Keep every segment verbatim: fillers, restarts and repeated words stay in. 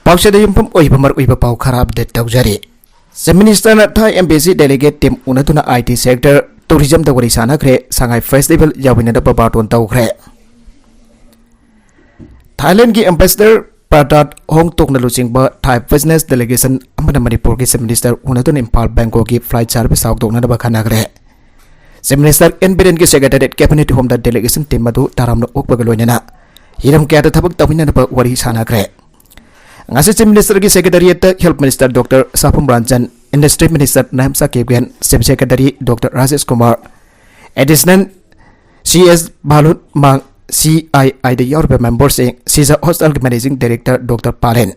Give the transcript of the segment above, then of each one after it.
ꯄꯥꯎꯆꯦꯗ ꯌꯨꯝꯐꯝ ꯑꯣꯏꯕ ꯃꯔꯨꯑꯣꯏꯕ ꯄꯥꯎ ꯈꯔ ꯑꯞꯗꯦꯠ ꯇꯧꯖꯔꯤ꯫ ꯆꯤꯐ ꯃꯤꯅꯤꯁꯇꯔꯅ ꯊꯥꯏ ꯑꯦꯝꯕꯦꯁꯤ ꯗꯦꯂꯤꯒꯦꯠ ꯇꯤꯝ ꯎꯅꯗꯨꯅ ꯑꯥꯏ ꯇꯤ ꯁꯦꯛꯇꯔ, ꯇꯨꯔꯤꯖꯝꯗ ꯋꯥꯔꯤ ꯁꯥꯟꯅꯈ꯭ꯔꯦ꯫ ꯁꯉꯥꯏ ꯐꯦꯁꯇꯤꯚꯦꯜ ꯌꯥꯎꯃꯤꯟꯅꯅꯕ ꯕꯥꯔꯇꯣꯟ ꯇꯧꯈ꯭ꯔꯦ꯫ ꯊꯥꯏꯂꯦꯟꯒꯤ ꯑꯦꯝꯕꯦꯁꯦꯗꯔ ꯄ꯭ꯔꯗꯥꯠ ꯍꯣꯡꯇꯣꯛꯅ ꯂꯨꯆꯤꯡꯕ ꯊꯥꯏ ꯕꯤꯖꯤꯅꯦꯁ ꯗꯦꯂꯤꯒꯦꯁꯟ ꯑꯃꯅ ꯃꯅꯤꯄꯨꯔꯒꯤ ꯆꯤꯐ ꯃꯤꯅꯤꯁꯇꯔ ꯎꯅꯗꯨꯅ ꯏꯝꯐꯥꯜ ꯕꯦꯡꯀꯣꯛꯀꯤ ꯐ꯭ꯂꯥꯏꯠ ꯁꯥꯔꯚꯤꯁ ꯍꯧꯗꯣꯛꯅꯅꯕ ꯈꯟꯅꯈ꯭ꯔꯦ꯫ ꯆꯤꯐ ꯃꯤꯅꯤꯁꯇꯔ ꯑꯦꯟ ꯕꯤꯔꯦꯟꯒꯤ ꯁꯦꯀ꯭ꯔꯦꯇꯦꯔꯤꯌꯦꯠ ꯀꯦꯕꯤꯅꯦꯠ ꯍꯣꯝꯗ ꯗꯦꯂꯤꯒꯦꯁꯟ ꯇꯤꯝ ꯑꯗꯨ ꯇꯔꯥꯝꯅ ꯑꯣꯛꯄꯒ ꯂꯣꯏꯅꯅ ꯍꯤꯔꯝ ꯀꯌꯥꯗ ꯊꯕꯛ ꯇꯧꯃꯤꯟꯅꯅꯕ ꯋꯥꯔꯤ ꯁꯥꯟꯅꯈ꯭ꯔꯦ꯫ ꯉꯁꯤ ꯆꯤꯐ ꯃꯤꯅꯤꯁꯇꯔꯒꯤ ꯁꯦꯀ꯭ꯔꯦꯇꯦꯔꯤꯌꯦꯠꯇ health minister doctor Sapam Ranjan, industry minister Nemcha Kipgen, chief secretary doctor Rajesh Kumar, additional C S ꯚꯥꯂꯨꯟꯃꯥꯡ, C I ꯑꯥꯏꯗ ꯌꯥꯎꯔꯤꯕ ꯃꯦꯝꯕꯔꯁꯤꯡ, ꯁꯤꯖꯥ ꯍꯣꯁꯇꯦꯜꯒꯤ ꯃꯦꯅꯦꯖꯤꯡ ꯗꯥꯏꯔꯦꯛꯇꯔ ꯗꯣꯛꯇꯔ ꯄꯥꯂꯦꯟ,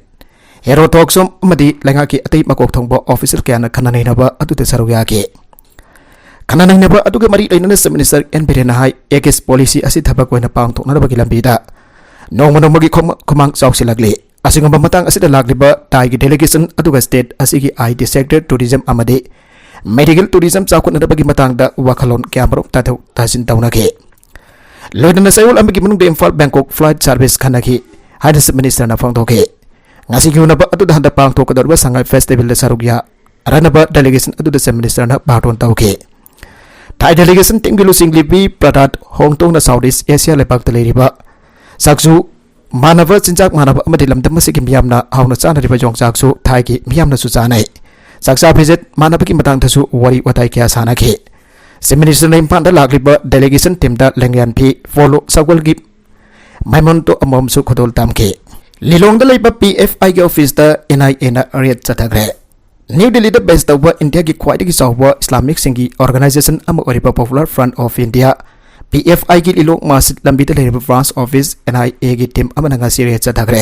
ꯍꯦꯔꯣ ꯊꯣꯛꯁꯣꯝ ꯑꯃꯗꯤ ꯂꯩꯉꯥꯛꯀꯤ ꯑꯇꯩ ꯃꯀꯣꯛ ꯊꯣꯡꯕ ꯑꯣꯐꯤꯁꯤꯌꯦꯜ ꯀꯌꯥꯅ ꯈꯟꯅ ꯅꯩꯅꯕ ꯑꯗꯨꯗ ꯁꯔꯨꯛ ꯌꯥꯈꯤ꯫ ꯈꯟꯅ ꯅꯩꯅꯕ ꯑꯗꯨꯒ ꯃꯔꯤ ꯂꯩꯅꯅ ꯆꯤꯐ ꯃꯤꯅꯤꯁꯇꯔ ꯑꯦꯟ ꯕꯤꯔꯦꯟꯅ ꯍꯥꯏ, ꯑꯦꯒꯤꯁ ꯄꯣꯂꯤꯁꯤ ꯑꯁꯤ ꯊꯕꯛ ꯑꯣꯏꯅ ꯄꯥꯡꯊꯣꯛꯅꯅꯕꯒꯤ ꯂꯝꯕꯤꯗ ꯅꯣꯡꯃ ꯅꯣꯡꯃꯒꯤ ꯈꯣꯝ-, ꯈꯨꯃꯥꯡ ꯆꯥꯎꯁꯤꯜꯂꯛꯂꯤ꯫ ꯑꯁꯤꯒꯨꯝꯕ ꯃꯇꯥꯡ ꯑꯁꯤꯗ ꯂꯥꯛꯂꯤꯕ ꯊꯥꯏꯒꯤ ꯗꯦꯂꯤꯒꯦꯁꯟ ꯑꯗꯨꯒ ꯁ꯭ꯇꯦꯠ ꯑꯁꯤꯒꯤ ꯑꯥꯏ ꯇꯤ ꯁꯦꯛꯇꯔ, ꯇꯨꯔꯤꯖꯝ ꯑꯃꯗꯤ ꯃꯦꯗꯤꯀꯦꯜ ꯇꯨꯔꯤꯖꯝ ꯆꯥꯎꯈꯠꯅꯅꯕꯒꯤ ꯃꯇꯥꯡꯗ ꯋꯥꯈꯜꯂꯣꯟ ꯀꯌꯥꯃꯔꯨꯝ ꯇꯥꯊꯣꯛ ꯇꯥꯁꯤꯟ ꯇꯧꯅꯈꯤ꯫ ꯂꯣꯏꯅꯅ ꯆꯌꯣꯜ ꯑꯃꯒꯤ ꯃꯅꯨꯡꯗ ꯏꯝꯐꯥꯜ ꯕꯦꯡꯀꯣꯛ ꯐ꯭ꯂꯥꯏꯠ ꯁꯥꯔꯚꯤꯁ ꯈꯟꯅꯈꯤ ꯍꯥꯏꯅ ꯆꯤꯐ ꯃꯤꯅꯤꯁꯇꯔꯅ ꯐꯣꯡꯗꯣꯛꯈꯤ꯫ ꯉꯁꯤꯒꯤ ꯎꯅꯕ ꯑꯗꯨꯗ ꯍꯟꯗꯛ ꯄꯥꯡꯊꯣꯛꯀꯗꯧꯔꯤꯕ ꯁꯉꯥꯏ ꯐꯦꯁꯇꯤꯚꯦꯜꯗ ꯁꯔꯨꯛ ꯌꯥꯔꯅꯕ ꯗꯦꯂꯤꯒꯦꯁꯟ ꯑꯗꯨꯗ ꯆꯤꯐ ꯃꯤꯅꯤꯁꯇꯔꯅ ꯕꯥꯔꯇꯣꯟ ꯇꯧꯈꯤ꯫ ꯊꯥꯏ ꯗꯦꯂꯤꯒꯦꯁꯟ ꯇꯤꯝꯒꯤ ꯂꯨꯆꯤꯡꯂꯤ ꯚꯤ ꯄ꯭ꯔꯗꯥꯠ ꯍꯣꯡꯇꯣꯡꯅ ꯁꯥꯎꯠ ꯏꯁ ꯑꯦꯁꯤꯌꯥ ꯂꯩꯕꯥꯛꯇ ꯂꯩꯔꯤꯕ ꯆꯥꯛꯆꯨ ꯃꯥꯟꯅꯕ, ꯆꯤꯟꯖꯥꯛ ꯃꯥꯟꯅꯕ ꯑꯃꯗꯤ ꯂꯝꯗꯝ ꯑꯁꯤꯒꯤ ꯃꯤꯌꯥꯝꯅ ꯍꯥꯎꯅ ꯆꯥꯅꯔꯤꯕ ꯌꯣꯡꯆꯥꯛꯁꯨ ꯊꯥꯏꯒꯤ ꯃꯤꯌꯥꯝꯅꯁꯨ ꯆꯥꯅꯩ꯫ ꯆꯥꯛꯆꯥ ꯐꯤꯖꯦꯠ ꯃꯥꯟꯅꯕꯒꯤ ꯃꯇꯥꯡꯗꯁꯨ ꯋꯥꯔꯤ ꯋꯥꯇꯥꯏ ꯀꯌꯥ ꯁꯥꯟꯅꯈꯤ꯫ ꯆꯤꯐ ꯃꯤꯅꯤꯁꯇꯔꯅ ꯏꯝꯐꯥꯜꯗ ꯂꯥꯛꯂꯤꯕ ꯗꯦꯂꯤꯒꯦꯁꯟ ꯇꯤꯝꯗ ꯂꯦꯡꯌꯥꯟ ꯐꯤ, ꯄꯣꯂꯣ, ꯁꯒꯣꯜꯒꯤ ꯃꯦꯃꯣꯟꯇꯣ ꯑꯃꯃꯝꯁꯨ ꯈꯨꯗꯣꯜ ꯇꯝꯈꯤ꯫ ꯂꯤꯂꯣꯡꯗ ꯂꯩꯕ ꯄꯤ ꯑꯦꯐ ꯑꯥꯏꯒꯤ ꯑꯣꯐꯤꯁꯇ ꯑꯦꯟ ꯑꯥꯏ ꯑꯦꯅ ꯔꯦꯗ ꯆꯠꯊꯈ꯭ꯔꯦ꯫ ꯅ꯭ꯌꯨ ꯗꯤꯜꯂꯤꯗ ꯕꯦꯖ ꯇꯧꯕ ꯏꯟꯗꯤꯌꯥꯒꯤ ꯈ꯭ꯋꯥꯏꯗꯒꯤ ꯆꯥꯎꯕ ꯏꯁꯂꯥꯃꯤꯛꯁꯤꯡꯒꯤ ꯑꯣꯔꯒꯅꯥꯏꯖꯦꯁꯟ ꯑꯃ ꯑꯣꯏꯔꯤꯕ popular front of India, P F ꯑꯥꯏꯒꯤ ꯂꯤꯂꯣꯡ ꯃꯁꯖꯤꯗ ꯂꯝꯕꯤꯗ ꯂꯩꯔꯤꯕ ꯕ꯭ꯔꯥꯟꯆ ꯑꯣꯐꯤꯁ ꯑꯦꯟ ꯑꯥꯏ ꯑꯦꯒꯤ ꯇꯤꯝ ꯑꯃꯅ ꯉꯁꯤ ꯔꯦꯗ ꯆꯠꯊꯈ꯭ꯔꯦ꯫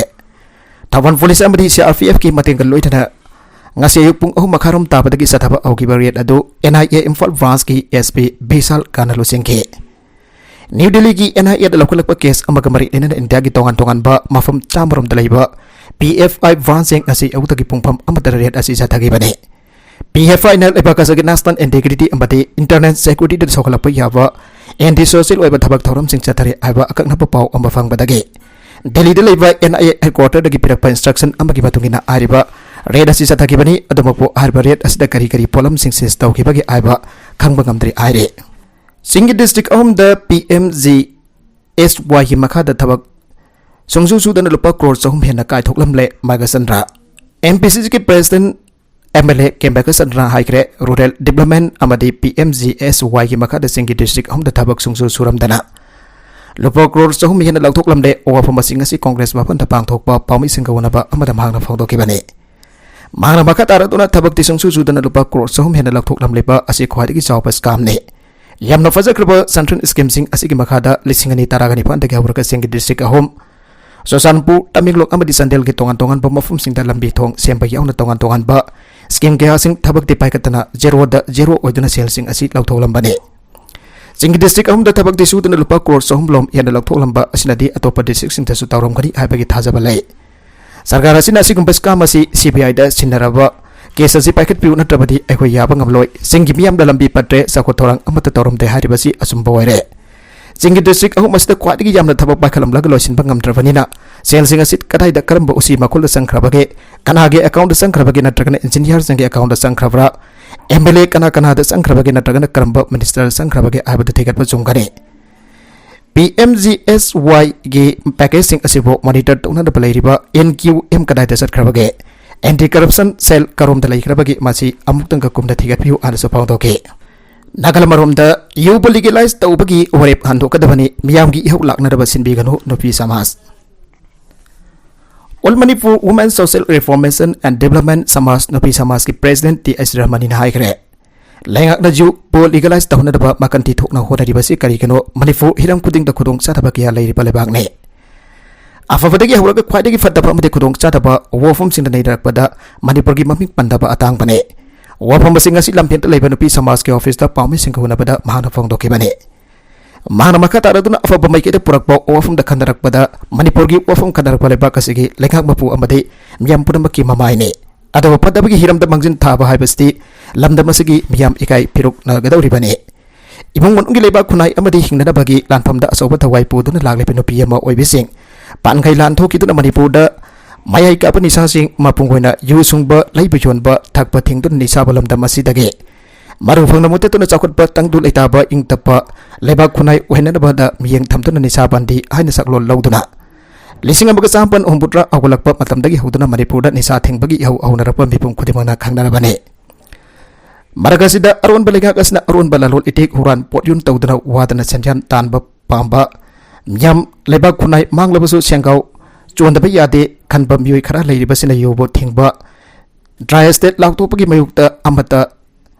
ꯊꯧꯕꯥꯜ ꯄꯨꯂꯤꯁ ꯑꯃꯗꯤ ꯁꯤ ꯑꯥꯔ ꯄꯤ ꯑꯦꯐꯀꯤ ꯃꯇꯦꯡꯒ ꯂꯣꯏꯅꯅ ꯉꯁꯤ ꯑꯌꯨꯛ ꯄꯨꯡ ꯑꯍꯨꯝ ꯃꯈꯥꯏꯔꯣꯝ ꯇꯥꯕꯗꯒꯤ ꯆꯠꯊꯕ ꯍꯧꯈꯤꯕ ꯔꯦꯗ ꯑꯗꯨ and I A Imphal ꯕ꯭ꯔꯥꯟꯆꯀꯤ S P ꯕꯤꯁꯥꯜ ꯀꯥꯟꯅ ꯂꯨꯆꯤꯡꯈꯤ꯫ ꯅ꯭ꯌꯨ ꯗꯤꯜꯂꯤꯒꯤ ꯑꯦꯟ ꯑꯥꯏ ꯑꯦꯗ ꯂꯧꯈꯠꯂꯛꯄ ꯀꯦꯁ ꯑꯃꯒ ꯃꯔꯤ ꯂꯩꯅꯅ ꯏꯟꯗꯤꯌꯥꯒꯤ ꯇꯣꯉꯥꯟ ꯇꯣꯉꯥꯟꯕ ꯃꯐꯝ ꯆꯥꯝꯃꯔꯣꯝꯗ ꯂꯩꯕ ꯄꯤ ꯑꯦꯐ ꯑꯥꯏ ꯕ꯭ꯔꯥꯟꯆꯁꯤꯡ ꯉꯁꯤ ꯑꯌꯨꯛꯇꯒꯤ ꯄꯨꯡꯐꯝ ꯑꯃꯠꯇꯗ ꯔꯦꯗ ꯑꯁꯤ ꯆꯠꯊꯈꯤꯕꯅꯤ꯫ ꯄꯤ ꯑꯦꯐ ꯑꯥꯏꯅ ꯂꯩꯕꯥꯛ ꯑꯁꯤꯒꯤ ꯅꯦꯁꯅꯦꯜ ꯏꯟꯇꯦꯒ꯭ꯔꯤꯇꯤ ꯑꯃꯗꯤ ꯏꯟꯇꯔꯅꯦꯜ ꯁꯦꯀ꯭ꯌꯨꯔꯤꯇꯤꯗ ꯁꯣꯛꯍꯜꯂꯛꯄ ꯌꯥꯕ ꯑꯦꯟꯇꯤ ꯁꯣꯁꯤꯌꯦꯜ ꯑꯣꯏꯕ ꯊꯕꯛ ꯊꯧꯔꯝꯁꯤꯡ ꯆꯠꯊꯔꯤ ꯍꯥꯏꯕ ꯑꯀꯛꯅꯕ ꯄꯥꯎ ꯑꯃ ꯐꯪꯕꯗꯒꯤ ꯗꯦꯜꯂꯤꯗ ꯂꯩꯕ NIA headquarterꯗꯒꯤ ꯄꯤꯔꯛꯄ instruction ꯑꯃꯒꯤ ꯃꯇꯨꯡ ꯏꯟꯅ ꯍꯥꯏꯔꯤꯕ raid ꯑꯁꯤ ꯆꯠꯊꯈꯤꯕꯅꯤ꯫ ꯑꯗꯨꯃꯛꯄꯨ ꯍꯥꯏꯔꯤꯕ raid ꯑꯁꯤꯗ ꯀꯔꯤ ꯀꯔꯤ ꯄꯣꯠꯂꯝꯁꯤꯡ seize ꯇꯧꯈꯤꯕꯒꯦ ꯍꯥꯏꯕ ꯈꯪꯕ ꯉꯝꯗ꯭ꯔꯤ ꯍꯥꯏꯔꯤ꯫ ꯆꯤꯡꯒꯤ district ꯑꯍꯨꯝꯗ PMGSYꯒꯤ ꯃꯈꯥꯗ ꯊꯕꯛ ꯁꯨꯡꯁꯨ ꯁꯨꯗꯅ ꯂꯨꯄꯥ ꯀ꯭ꯔꯣꯔ ꯆꯍꯨꯝ ꯍꯦꯟꯅ ꯀꯥꯏꯊꯣꯛꯂꯝꯂꯦ꯫ ꯃꯥꯒꯁꯟꯗ꯭ꯔ, MPCCꯒꯤ president MLA ꯀꯦꯝꯕꯀ ꯆꯟꯗ꯭ꯔꯅ ꯍꯥꯏꯈ꯭ꯔꯦ, rural development ꯑꯃꯗꯤ PMGSYꯒꯤ ꯃꯈꯥꯗ ꯆꯤꯡꯒꯤ district ꯑꯍꯨꯝꯗ ꯊꯕꯛ ꯁꯨꯡꯁꯨ ꯁꯨꯔꯝꯗꯅ ꯂꯨꯄꯥ ꯀ꯭ꯔꯣꯔ ꯆꯍꯨꯝ ꯍꯦꯟꯅ ꯂꯧꯊꯣꯛꯂꯝꯂꯦ꯫ ꯋꯥꯐꯝ ꯑꯁꯤꯡ ꯑꯁꯤ Congress ꯃꯐꯝꯗ ꯄꯥꯡꯊꯣꯛꯄ ꯄꯥꯎꯃꯤꯁꯤꯡꯒ ꯎꯅꯕ ꯑꯃꯗ ꯃꯍꯥꯛꯅ ꯐꯣꯡꯗꯣꯛꯈꯤꯕꯅꯤ꯫ ꯃꯍꯥꯛꯅ ꯃꯈꯥ ꯇꯥꯔꯛꯇꯨꯅ ꯊꯕꯛꯇꯤ ꯁꯨꯡꯁꯨ ꯁꯨꯗꯅ ꯂꯨꯄꯥ ꯀ꯭ꯔꯣꯔ ꯆꯍꯨꯝ ꯍꯦꯟꯅ ꯂꯧꯊꯣꯛꯂꯝꯂꯤꯕ ꯑꯁꯤ ꯈ꯭ꯋꯥꯏꯗꯒꯤ ꯆꯥꯎꯕ scamꯅꯤ꯫ ꯌꯥꯝꯅ ꯐꯖꯈ꯭ꯔꯕ central schemeꯁꯤꯡ ꯑꯁꯤꯒꯤ ꯃꯈꯥꯗ ꯂꯤꯁꯤꯡ ꯑꯅꯤ ꯇꯔꯥꯒ ꯅꯤꯄꯥꯟꯗꯒꯤ ꯍꯧꯔꯒ ꯆꯤꯡꯒꯤ district ꯑꯍꯨꯝ, ꯆꯨꯔꯆꯥꯟꯄꯨꯔ, ꯇꯃꯦꯡꯂꯣꯡ ꯑꯃꯗꯤ ꯆꯥꯟꯗꯦꯜꯒꯤ ꯇꯣꯉꯥꯟ ꯇꯣꯉꯥꯟꯕ ꯃꯐꯝꯁꯤꯡꯗ ꯂꯝꯕꯤ ꯊꯣꯡ ꯁꯦꯝꯕ ꯌꯥꯎꯅ ꯇꯣꯉꯥꯟ ꯇꯣꯉꯥꯟꯕ scheme ꯀꯌꯥꯁꯤꯡ ꯊꯕꯛꯇꯤ ꯄꯥꯏꯈꯠꯇꯅ zeroꯗ zero ꯑꯣꯏꯗꯨꯅ ꯁꯦꯜꯁꯤꯡ ꯑꯁꯤ ꯂꯧꯊꯣꯛꯂꯝꯕꯅꯤ꯫ ꯆꯤꯡꯒꯤ district ꯑꯍꯨꯝꯗ ꯊꯕꯛꯇꯤ ꯁꯨꯗꯅ ꯂꯨꯄꯥ ꯀ꯭ꯔꯣꯔ ꯆꯍꯨꯝ ꯂꯣꯝ ꯍꯦꯟꯅ ꯂꯧꯊꯣꯛꯂꯝꯕ ꯑꯁꯤꯅꯗꯤ ꯑꯇꯣꯞꯄ districtꯁꯤꯡꯗꯁꯨ ꯇꯧꯔꯝꯒꯅꯤ ꯍꯥꯏꯕꯒꯤ ꯊꯥꯖꯕ ꯂꯩ꯫ ꯁꯔꯀꯥꯔ ꯑꯁꯤꯅ ꯑꯁꯤꯒꯨꯝꯕ scam ꯑꯁꯤ CBIꯗ ꯁꯤꯟꯅꯔꯕ case ꯑꯁꯤ ꯄꯥꯏꯈꯠꯄꯤꯌꯨ, ꯅꯠꯇ꯭ꯔꯕꯗꯤ ꯑꯩꯈꯣꯏ ꯌꯥꯕ ꯉꯝꯂꯣꯏ꯫ ꯆꯤꯡꯒꯤ ꯃꯤꯌꯥꯝꯗ ꯂꯝꯕꯤ ꯄꯠꯇ꯭ꯔꯦ, ꯆꯥꯎꯈꯠ ꯊꯧꯔꯥꯡ ꯑꯃꯠꯇ ꯇꯧꯔꯝꯗꯦ ꯍꯥꯏꯔꯤꯕꯁꯤ ꯑꯆꯨꯝꯕ ꯑꯣꯏꯔꯦ꯫ ꯆꯤꯡꯒꯤ district ꯑꯍꯨꯝ ꯑꯁꯤꯗ ꯈ꯭ꯋꯥꯏꯗꯒꯤ ꯌꯥꯝꯅ ꯊꯕꯛ ꯄꯥꯏꯈꯠꯂꯝꯂꯒ ꯂꯣꯏꯁꯤꯟꯕ ꯉꯝꯗ꯭ꯔꯕꯅꯤꯅ ꯁꯦꯜꯁꯤꯡ ꯑꯁꯤ ꯀꯗꯥꯏꯗ, ꯀꯔꯝꯕ ꯎꯆꯤ ꯃꯈꯨꯜꯗ ꯆꯪꯈ꯭ꯔꯕꯒꯦ, ꯀꯅꯥꯒꯤ accountꯗ ꯆꯪꯈ꯭ꯔꯕꯒꯦ, ꯅꯠꯇ꯭ꯔꯒꯅ engineerꯁꯤꯡꯒꯤ accountꯗ ꯆꯪꯈ꯭ꯔꯕ꯭ꯔꯥ, MLA ꯀꯅꯥ ꯀꯅꯥꯗ ꯆꯪꯈ꯭ꯔꯕꯒꯦ, ꯅꯠꯇ꯭ꯔꯒꯅ ꯀꯔꯝꯕ ministerꯗ ꯆꯪꯈ꯭ꯔꯕꯒꯦ ꯍꯥꯏꯕꯗꯨ ꯊꯤꯒꯠꯄ ꯆꯨꯝꯒꯅꯤ꯫ PMGSYꯒꯤ packageꯁꯤꯡ ꯑꯁꯤꯕꯨ monitor ꯇꯧꯅꯅꯕ ꯂꯩꯔꯤꯕ NQM ꯀꯗꯥꯏꯗ ꯆꯠꯈ꯭ꯔꯕꯒꯦ? Anti corruption cell ꯀꯔꯣꯝꯗ ꯂꯩꯈ꯭ꯔꯕꯒꯦ? ꯃꯁꯤ ꯑꯃꯨꯛꯇꯪꯒ ꯀꯨꯞꯅ ꯊꯤꯒꯠꯄꯤꯌꯨ ꯍꯥꯏꯅꯁꯨ ꯐꯣꯡꯗꯣꯛꯈꯤ꯫ ꯅꯥꯒꯥꯂꯦꯟ ꯃꯔꯣꯝꯗ ꯌꯨꯕꯨ legalize ꯇꯧꯕꯒꯤ ꯋꯥꯔꯦꯞ ꯍꯟꯗꯣꯛꯀꯗꯕꯅꯤ, ꯃꯤꯌꯥꯝꯒꯤ ꯏꯍꯧ ꯂꯥꯛꯅꯅꯕ ꯁꯤꯟꯕꯤꯒꯅꯨ, ꯅꯨꯄꯤ ꯁꯃꯥꯖ꯫ All Manipur Women Social Reformation and Development ꯁꯃꯥꯖ, ꯅꯨꯄꯤ ꯁꯃꯥꯖꯀꯤ president ꯇꯤ ꯑꯩꯆ ꯔꯃꯅꯤꯅ ꯍꯥꯏꯈ꯭ꯔꯦ, ꯂꯩꯉꯥꯛꯅ ꯌꯨꯕꯨ legalize ꯇꯧꯅꯅꯕ ꯃꯈꯟ ꯊꯤ ꯊꯣꯛꯅ ꯍꯣꯠꯅꯔꯤꯕꯁꯤ ꯀꯔꯤꯒꯤꯅꯣ? ꯃꯅꯤꯄꯨꯔ ꯍꯤꯔꯝ ꯈꯨꯗꯤꯡꯗ ꯈꯨꯗꯣꯡꯆꯥꯗꯕ ꯀꯌꯥ ꯂꯩꯔꯤꯕ ꯂꯩꯕꯥꯛꯅꯤ꯫ ꯑꯐꯕꯗꯒꯤ ꯍꯧꯔꯒ ꯈ꯭ꯋꯥꯏꯗꯒꯤ ꯐꯠꯇꯕ ꯑꯃꯗꯤ ꯈꯨꯗꯣꯡꯆꯥꯗꯕ ꯋꯥꯐꯝꯁꯤꯡꯗ ꯅꯩꯅꯔꯛꯄꯗ ꯃꯅꯤꯄꯨꯔꯒꯤ ꯃꯃꯤꯡ ꯄꯟꯗꯕ ꯑꯇꯥꯡꯕꯅꯤ꯫ ꯋꯥꯐꯝ ꯑꯁꯤꯡ ꯑꯁꯤ ꯂꯝꯐꯦꯜꯗ ꯂꯩꯕ ꯅꯨꯄꯤ ꯁꯃꯥꯖꯀꯤ officeꯇ ꯄꯥꯎꯃꯤꯁꯤꯡꯒ ꯎꯅꯕꯗ ꯃꯍꯥꯛꯅ ꯐꯣꯡꯗꯣꯛꯈꯤꯕꯅꯤ꯫ ꯃꯍꯥꯛꯅ ꯃꯈꯥ ꯇꯥꯔꯗꯨꯅ ꯑꯐꯕ ꯃꯥꯏꯀꯩꯗ ꯄꯨꯔꯛꯄ ꯋꯥꯐꯝꯗ ꯈꯟꯅꯔꯛꯄꯗ ꯃꯅꯤꯄꯨꯔꯒꯤ ꯋꯥꯐꯝ ꯈꯟꯅꯔꯛꯄ ꯂꯩꯕꯥꯛ ꯑꯁꯤꯒꯤ ꯂꯩꯉꯥꯛ ꯃꯄꯨ ꯑꯃꯗꯤ ꯃꯤꯌꯥꯝ ꯄꯨꯝꯅꯃꯛꯀꯤ ꯃꯃꯥꯏꯅꯤ꯫ ꯑꯗꯨꯕꯨ ꯐꯠꯇꯕꯒꯤ ꯍꯤꯔꯝꯗ ꯃꯥꯡꯖꯤꯟ ꯊꯥꯕ ꯍꯥꯏꯕꯁꯤꯗꯤ ꯂꯝꯗꯝ ꯑꯁꯤꯒꯤ ꯃꯤꯌꯥꯝ ꯏꯀꯥꯏ ꯐꯤꯔꯨꯛꯅꯒꯗꯧꯔꯤꯕꯅꯤ꯫ ꯏꯃꯨꯡ ꯃꯅꯨꯡꯒꯤ ꯂꯩꯕꯥꯛ ꯈꯨꯟꯅꯥꯏ ꯑꯃꯗꯤ ꯍꯤꯡꯅꯅꯕꯒꯤ ꯂꯥꯟꯐꯝꯗ ꯑꯆꯧꯕ ꯊꯋꯥꯏ ꯄꯨꯗꯨꯅ ꯂꯥꯛꯂꯤꯕ ꯅꯨꯄꯤ ꯑꯃ ꯑꯣꯏꯕꯤꯁꯤꯡ ꯄꯥꯟꯈꯩ ꯂꯥꯟ ꯊꯣꯛꯈꯤꯗꯨꯅ ꯃꯅꯤꯄꯨꯔꯗ ꯃꯌꯥꯏ ꯀꯥꯕ ꯅꯤꯁꯥꯁꯤꯡ, ꯃꯄꯨꯡ ꯑꯣꯏꯅ ꯌꯨ ꯁꯨꯡꯕ, ꯂꯩꯕ ꯌꯣꯟꯕ, ꯊꯛꯄ ꯊꯤꯡꯗꯨꯅ ꯅꯤꯁꯥꯕ ꯂꯝꯗꯝ ꯑꯁꯤꯗꯒꯤ ꯃꯔꯨ ꯐꯪꯅ ꯃꯨꯠꯇꯠꯇꯨꯅ ꯆꯥꯎꯈꯠꯄ ꯇꯪꯗꯨ ꯂꯩꯇꯥꯕ ꯏꯪ ꯇꯞꯄ ꯂꯩꯕꯥꯛ ꯈꯨꯟꯅꯥꯏ ꯑꯣꯏꯍꯟꯅꯕꯗ ꯃꯤꯠꯌꯦꯡ ꯊꯝꯗꯨꯅ ꯅꯤꯁꯥ ꯕꯟꯗꯤ ꯍꯥꯏꯅ ꯁꯛꯂꯣꯟ ꯂꯧꯗꯨꯅ ꯂꯤꯁꯤꯡ ꯑꯃꯒ ꯆꯥꯃꯥꯄꯟ ꯍꯨꯝꯐꯨꯇꯔꯥ ꯍꯧꯒꯠꯂꯛꯄ ꯃꯇꯝꯗꯒꯤ ꯍꯧꯗꯨꯅ ꯃꯅꯤꯄꯨꯔꯗ ꯅꯤꯁꯥ ꯊꯤꯡꯕꯒꯤ ꯏꯍꯧ ꯍꯧꯅꯔꯛꯄ ꯃꯤꯄꯨꯝ ꯈꯨꯗꯤꯡꯃꯛꯅ ꯈꯪꯅꯔꯕꯅꯤ꯫ ꯃꯔꯛ ꯑꯁꯤꯗ ꯑꯔꯣꯟꯕ ꯂꯩꯉꯥꯛ ꯑꯁꯤꯅ ꯑꯔꯣꯟꯕ ꯂꯂꯣꯟ ꯏꯇꯤꯛ, ꯍꯨꯔꯥꯟ ꯄꯣꯠꯌꯣꯟ ꯇꯧꯗꯨꯅ ꯋꯥꯗꯅ ꯁꯦꯟꯖꯥꯟ ꯇꯥꯟꯕ ꯄꯥꯝꯕ ꯃꯤꯌꯥꯝ, ꯂꯩꯕꯥꯛ ꯈꯨꯟꯅꯥꯏ ꯃꯥꯡꯂꯕꯁꯨ ꯁꯦꯡꯒꯥꯎ ꯆꯣꯟꯗꯕ ꯌꯥꯗꯦ ꯈꯟꯕ ꯃꯤꯑꯣꯏ ꯈꯔ ꯂꯩꯔꯤꯕꯁꯤꯅ ꯌꯨꯕꯨ ꯊꯤꯡꯕ, dry state ꯂꯥꯎꯊꯣꯛꯄꯒꯤ ꯃꯥꯌꯣꯛꯇ ꯑꯃꯠꯇ